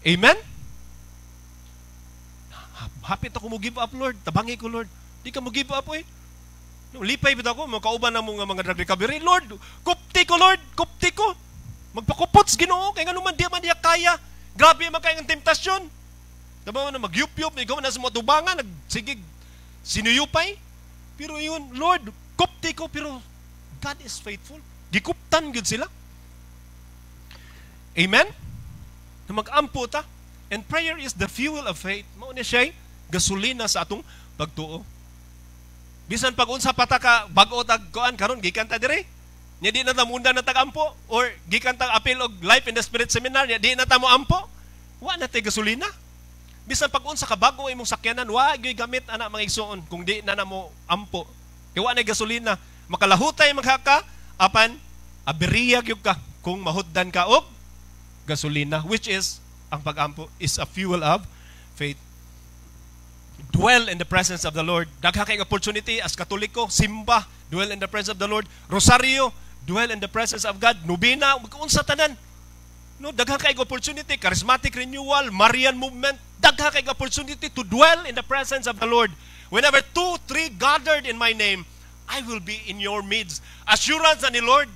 Amen? Hapit ako mo give up, Lord. Tabangi ko, Lord. Di ka mo give up oy. No, lipay bitaw ko, makauban na mo nga mga drug recovery. Lord, kupti ko, Lord, kupti ko. Magpakupot sa Ginoo kay ngano man di man niya kaya. Grabe man kay ang temptasyon. Diba na magyup-yup, ikaw na sa mga tubangan, nagsigig sinuyupay. Pero yun, Lord, kupti ko, pero God is faithful. Gikuptan gyud sila. Amen? Na mag-ampo ta. And prayer is the fuel of faith. Mao ni siya gasolina sa atong pagtuo. Bisan pag unsa pa ta ka bag-o tag kuan karon, gikan ta dire. Nya di na ta munda na tag-ampo or gikan ta apil og Life in the Spirit seminar, nya di na ta mo ampo. Wa na tay gasolina. Bisan pag unsa ka bag-o imong sakyanan, wa gyud gamit ana, mga igsoon, kung di na mo ampo. Kay wa na gasolina. Makalahutay maghaka apan aberya gyud ka kung mahuddan ka og gasolina, which is ang pag-ampo is a fuel of faith. Dwell in the presence of the Lord. Daghan kay opportunity as Katoliko, simba, dwell in the presence of the Lord. Rosario, dwell in the presence of God. Nobena, unsa tanan. No, daghan kay opportunity, charismatic renewal, Marian movement, daghan kay opportunity to dwell in the presence of the Lord. Whenever two, three gathered in my name, I will be in your midst. Assurance na ni Lord,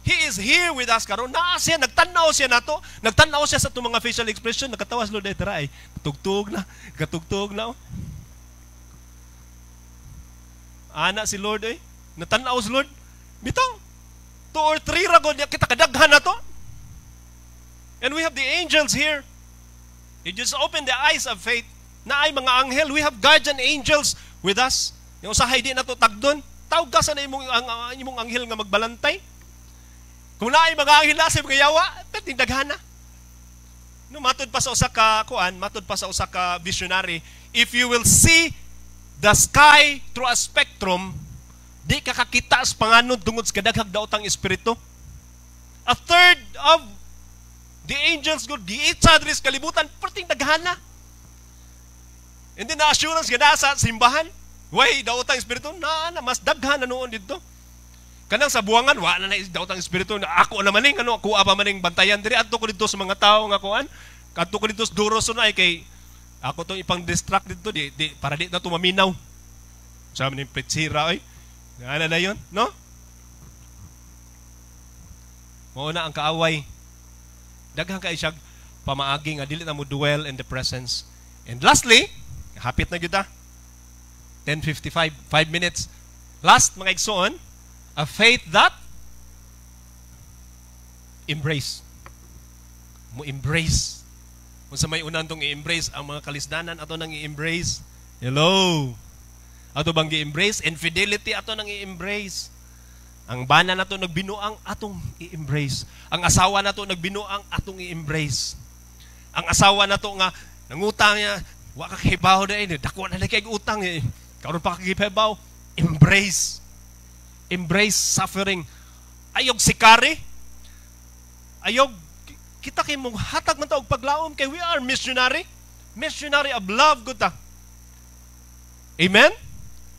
He is here with us karon. Naa siya, nagtan-aw siya nato. Nagtan-aw siya sa atong mga facial expression, nakatawa si Lord ay tara ay tugtog na, katugtog na. Oh. Ana si Lord eh. Natan-aw si Lord. Bitaw. Two or three ra gud kita, kadaghan na to. And we have the angels here. You just open the eyes of faith. Na ay mga anghel. We have guardian angels with us. Yung usahay di na to tagdon. Tawag ka sa imong, ang imong anghel nga magbalantay. Kung naay mga anghel na sa mga yawa, perting daghana. No, matod pa sa usa ka kuan, matod pa sa usa ka visionary, if you will see the sky through a spectrum, di ka kakita sa panganod tungod sa kadaghag daotang espiritu. A third of the angels gud giitsa diri sa kalibutan, perting daghana. Hindi na assurance nga sa simbahan. Way, daotang espiritu, na, na mas daghan na noon dito. Kanang sa buwangan, wa na na daotang espiritu. Na ako naman ning ano, kuha pa maning bantayan diri, adto ko dito sa mga tao nga kuan. Kadto ko dito sa Duros ay kay ako tong ipang distract dito di, di para di na to maminaw. Sabi ni Petsira oy. Ana na yun, no? Mao na ang kaaway. Daghan kay siya pamaagi nga dili na mo dwell in the presence. And lastly, hapit na gyud ta. 10:55, 5 minutes. Last, mga igsoon, a faith that embrace. Mo embrace. Kung sa may unan tong i-embrace ang mga kalisdanan, ato nang i-embrace. Hello. Ato bang gi-embrace? Infidelity ato nang i-embrace. Ang bana nato nagbinuang, atong i-embrace. Ang asawa nato nagbinuang, atong i-embrace. Ang asawa nato nga nangutang niya, wa ka kahibaw na eh, dako na kay utang eh. Karon pa ka embrace. Embrace suffering. Ayog sikari. Ayog kita kay mong hatag man ta og paglaom kay we are missionary. Missionary of love gud ta. Amen?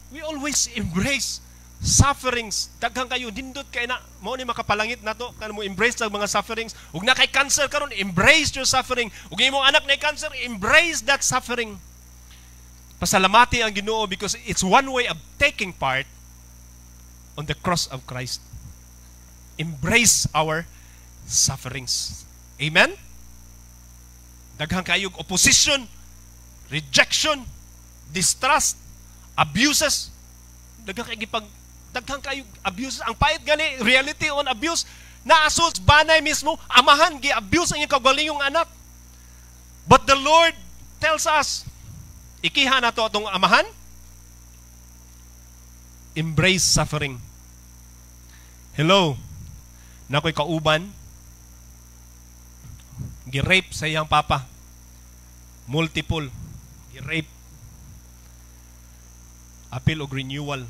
We always embrace sufferings. Daghan kayo nindot kay na mao ni makapalangit nato kan mo embrace ang mga sufferings. Ug na kay cancer karon, embrace your suffering. Ug imong anak na cancer, embrace that suffering. Pasalamati ang Ginoo because it's one way of taking part on the cross of Christ. Embrace our sufferings. Amen? Daghan kayog opposition, rejection, distrust, abuses. Daghan kay gipag daghan kayo abuse. Ang pait gani reality on abuse. Naasos banay mismo, amahan gi-abuse ang iyang kaugalingong anak. But the Lord tells us, ikiha nato atong amahan, embrace suffering. Hello. Nakoy kauban, gi-rape sa iyang papa. Multiple. Gi-rape. Apil og renewal.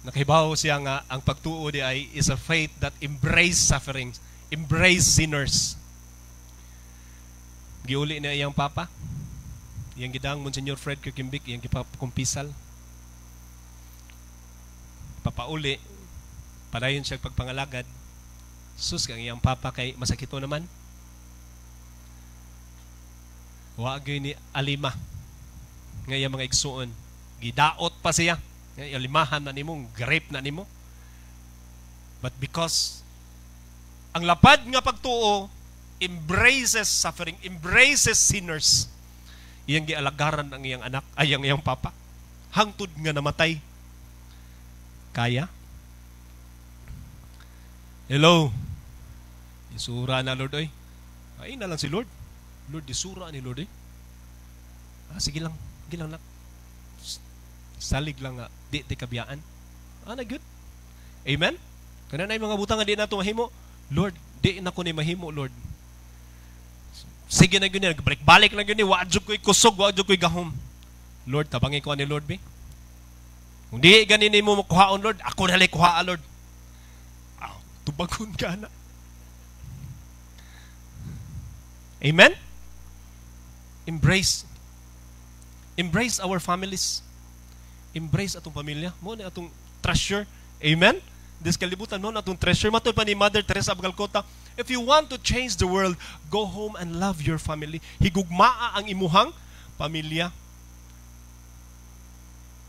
Nakahibaw siya nga ang pagtuo di ay is a faith that embrace sufferings, embrace sinners. Giuli na iyang papa. Iyang gidang Monsignor Fred Kirkimbik, iyang gipakumpisal. Papauli, padayon siya pagpangalagad. Sus, kang iyang papa kay masakito naman. Wa gyud ni alima nga iyang mga igsuon. Gidaot pa siya. Limahan na nimo, grape na nimo. But because ang lapad nga pagtuo embraces suffering, embraces sinners. Iyang gialagaran ang iyang anak, ay ang iyang papa. Hangtod nga namatay. Kaya? Hello? Isura na, Lord, oy. Ay na lang si Lord. Lord, isura ni Lord, eh. Ah, sige lang. Sige lang, nak. Salig lang nga, di ti kabiyaan. Ah, na good. Amen? Kana na mga butang nga di na ito mahimo. Lord, di na ko ni mahimo, Lord. Sige na yun, balik-balik lang yun, wa jud ko'y kusog, wa jud ko'y gahom. Lord, tabangi ko ni Lord, be. Kung di ganin mo makuhaon, Lord, ako na lang kuhaan, Lord. Ah, tubagon ka na. Amen? Embrace. Embrace our families. Embrace atong pamilya. Mo na atong treasure. Amen? This kalibutan mo na atong treasure. Matoy pa ni Mother Teresa of Calcutta, if you want to change the world, go home and love your family. Higugmaa ang imuhang pamilya.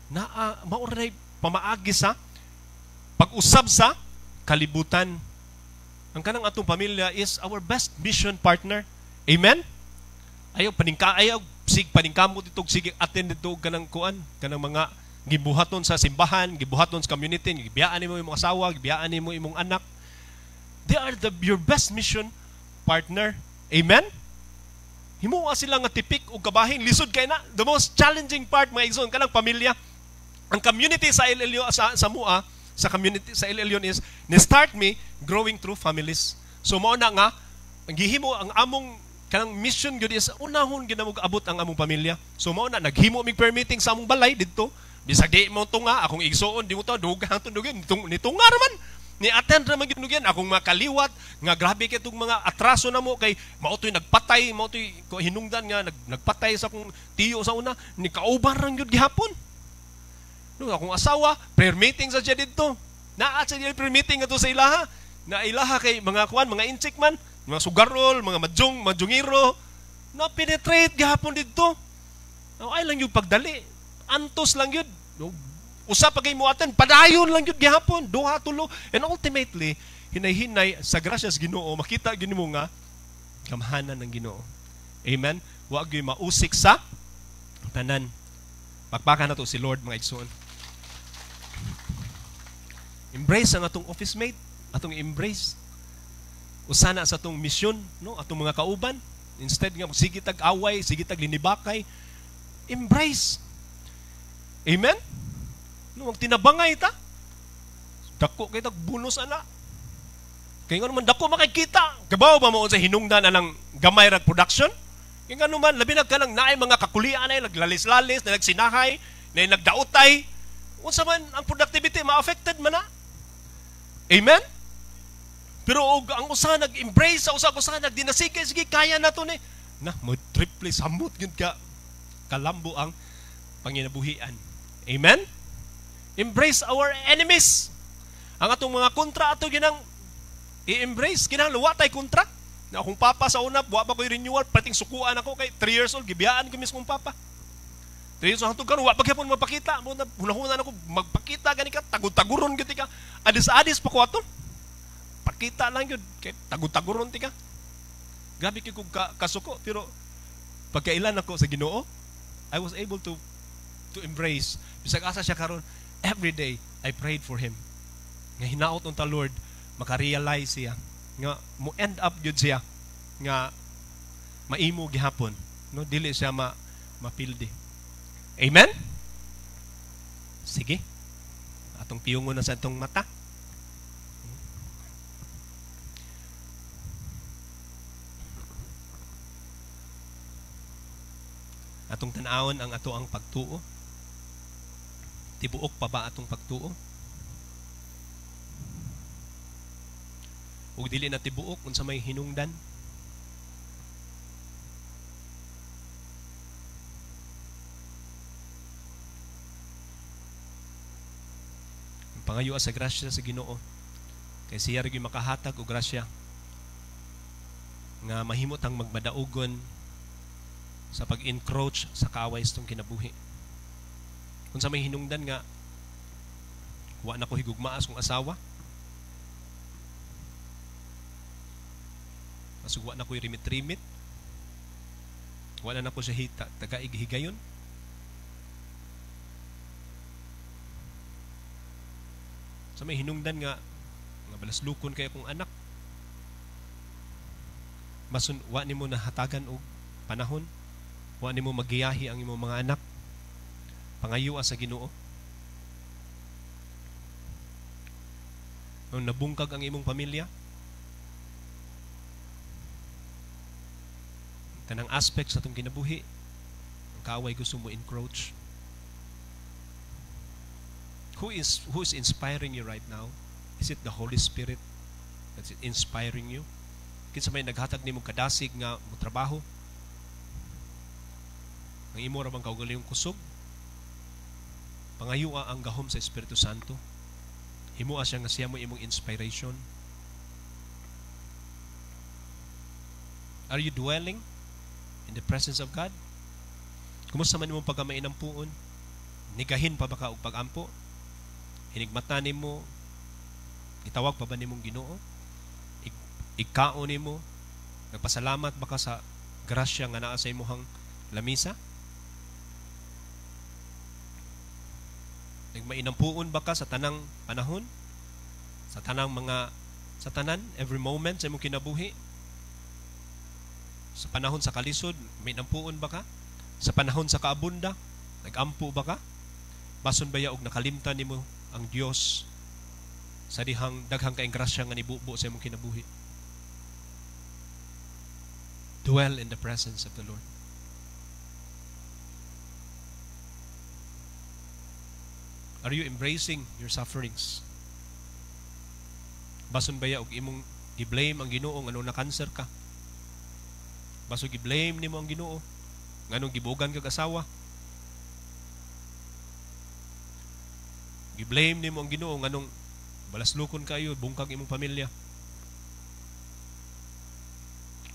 Naa, maoray pamaagi sa pag-usab sa kalibutan. Ang kanang atong pamilya is our best mission partner. Amen? Ayaw paningka, ayaw sig paningkamot dito, sige attend dito kanang kuan, kanang mga gibuhaton sa simbahan, gibuhaton sa community, gibiyaan nimo imong asawa, gibiyaan nimo imong anak. They are your best mission partner. Amen? Himuha sila nga tipik og kabahin, lisod kay na. The most challenging part, mga igsoon, kanang pamilya. Ang community sa El Elyon, sa Mua, sa community sa El Elyon is ni start me growing through families. So mao na nga ang gihimo ang among kanang mission gyud is unahon gyud namo abot ang among pamilya. So mao na naghimo mig prayer meeting sa among balay didto. Bisag di mo tunga akong igsoon, di mo to dugang tundugin, nitunga raman. Ni attend raman gyud nugian akong makaliwat nga grabe kay tong mga atraso namo kay mao toy nagpatay, mao toy hinungdan nga nagpatay sa akong tiyo sa una, ni kauban ra gyud gihapon. No, akong asawa, prayer meeting sa siya didto. Naa sa siya prayer meeting adto sa ilaha. Na ilaha kay mga kuan, mga inchik man, mga sugarol, mga madjong, madjongiro, na penetrate gihapon didto. No, ay lang yung pagdali. Antos lang yun. No, usa pa kay mo aten, padayon lang yun gihapon, duha tulo. And ultimately, hinay-hinay sa grasya sa Ginoo, makita gyud nimo nga gamhanan ng Ginoo. Amen. Wa gyud mausik sa tanan. Pakpakan nato si Lord, mga igsoon. Embrace ang atong office mate, atong embrace. Usana sa atong misyon, no, atong mga kauban. Instead nga sige tag away, sige tag linibakay, embrace. Amen? No, magtinabangay ta. Dako kay tag bonus ana. Kay ngano man dako makikita. Kabaw ba mo sa hinungdan anang gamay rag production? Kay ngano man labi na ka lang naay mga kakulian ay naglalis-lalis, na nagsinahay, na nagdaotay. Unsa man ang productivity ma-affected man na. Amen? Pero og ang usa nag-embrace sa usa, usa nagdinasige, sige kaya na to ni. Na mo triple samot gyud ka kalambo ang panginabuhian. Amen? Embrace our enemies. Ang atong mga kontra ato ginang i-embrace, kinahanglan wa tay kontra. Na akong papa sa una, wa pa koy renewal, pating sukuan ako kay 3 years old, gibiyaan ko mismo papa. 3 years old hangtod karon wa pa gyapon magpakita. Mo na hunahuna ako magpakita gani ka, tagud-taguron gyud ka. Adis-adis pa ko ato. Pakita lang gyud kay tagud-taguron ti ka. Grabe kay kog kasuko, pero pagkailan ako sa Ginoo, I was able to embrace. Bisag asa siya karon, every day I prayed for him. Nga hinaot unta Lord, makarealize siya nga mo end up gyud siya nga maimo gihapon, no, dili siya mapildi. Amen? Sige. Atong piyungon na sa atong mata. Atong tan-awon ang ato ang pagtuo. Tibuok pa ba atong pagtuo? Ug dili na tibuok unsa may hinungdan? Pangayo sa grasya sa Ginoo kay siya ra gyud makahatag og grasya nga mahimo tang magmadaugon sa pag-encroach sa kaaway sa itong kinabuhi. Unsa may hinungdan nga wa na ko higugmaa sa akong asawa? Basig wa na ko'y rimit-rimit. Wa na nako siya hita, tagaig higayon. Sa may hinungdan nga nga balaslukon kay akong anak. Masun wa nimo nahatagan og panahon, wa nimo magiyahi ang imong mga anak. Pangayoa sa Ginoo. Nung nabungkag ang imong pamilya, tanang aspect sa atong kinabuhi, ang kaaway gusto mo encroach. Who is inspiring you right now? Is it the Holy Spirit that's inspiring you? Kinsa may naghatag nimo kadasig nga motrabaho? Ang imo ra bang kaugalingong kusog? Pangayua ang gahom sa Espiritu Santo. Himoa siya nga siya mo imong inspiration. Are you dwelling in the presence of God? Kumusta man imong pagkamainampuon? Nigahin pa ba ka og pag-ampo? Hinigmata nimo? Gitawag pa ba nimong Ginoo? Igkaon nimo? Nagpasalamat ba ka sa grasya nga naa sa imong lamisa? Nagmainampuon ba ka sa tanang panahon? Sa tanang mga sa tanan, every moment sa imong kinabuhi? Sa panahon sa kalisod, mainampuon ba ka? Sa panahon sa kaabunda, nagampo ba ka? Bason baya og nakalimtan nimo ang Dios sa dihang daghang kaing grasya nga nibubo sa imong kinabuhi? Dwell in the presence of the Lord. Are you embracing your sufferings? Bason baya og imong gi-blame ang Ginoo nganong na-cancer ka? Baso gi-blame nimo ang Ginoo nganong gibugan kag asawa? Gi-blame nimo ang Ginoo nganong balaslukon kayo, bungkag imong pamilya?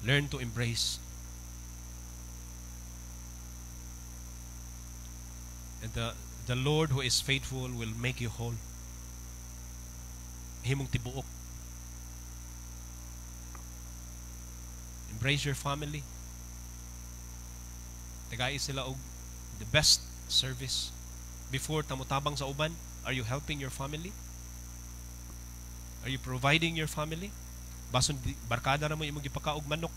Learn to embrace. And the Lord who is faithful will make you whole. Himong tibuok. Embrace your family. Tagai sila og the best service. Before tamutabang sa uban, are you helping your family? Are you providing your family? Bason barkada ra mo imong gipakaog manok.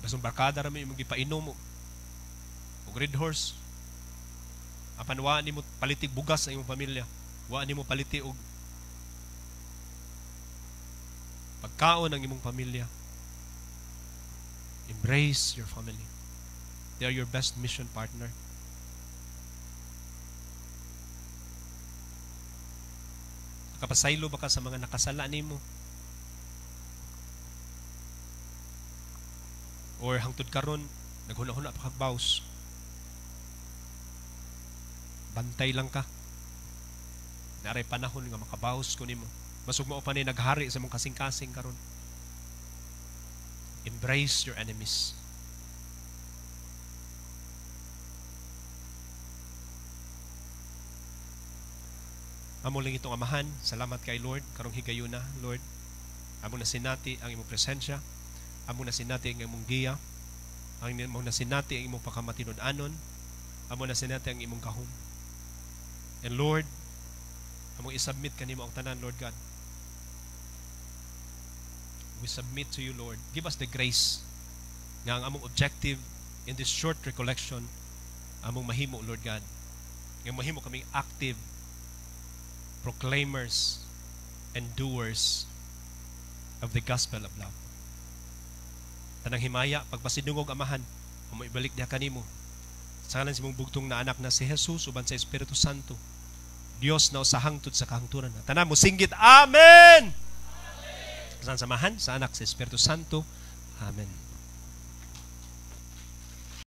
Bason barkada ra mo imong gipainom og Red Horse. Apan wa nimo palitig bugas sa imong pamilya. Wa nimo paliti og pagkaon ang imong pamilya. Embrace your family. They are your best mission partner. Nakapasaylo ba ka sa mga nakasala nimo? Or hangtod karon naghuna-huna pa kag baws? Bantay lang ka. Naray panahon nga makabaws ko nimo. Basog mao pa ni naghari sa imong kasing-kasing karon. Embrace your enemies. Amo lang itong Amahan, salamat kay Lord, karong higayuna, Lord. Amo na sinati ang imong presensya, amo na sinati ang imong giya, amo na sinati ang imong pakamatinud-anon, amo na sinati ang imong gahom. And Lord, among isubmit kanimo ang tanan, Lord God. We submit to you, Lord. Give us the grace nga ang among objective in this short recollection, among mahimo, Lord God. Nga mahimo kaming active proclaimers and doers of the gospel of love. Tanang himaya, pagpasidungog, Amahan, amo ibalik diha kanimo. Sa ngalan sa imong bugtong na anak na si Jesus, uban sa Espiritu Santo, Dios na usa hangtod sa kahangturan. Tanan mo singgit, Amen! Sa Amahan, sa Anak, sa Espiritu Santo. Amen.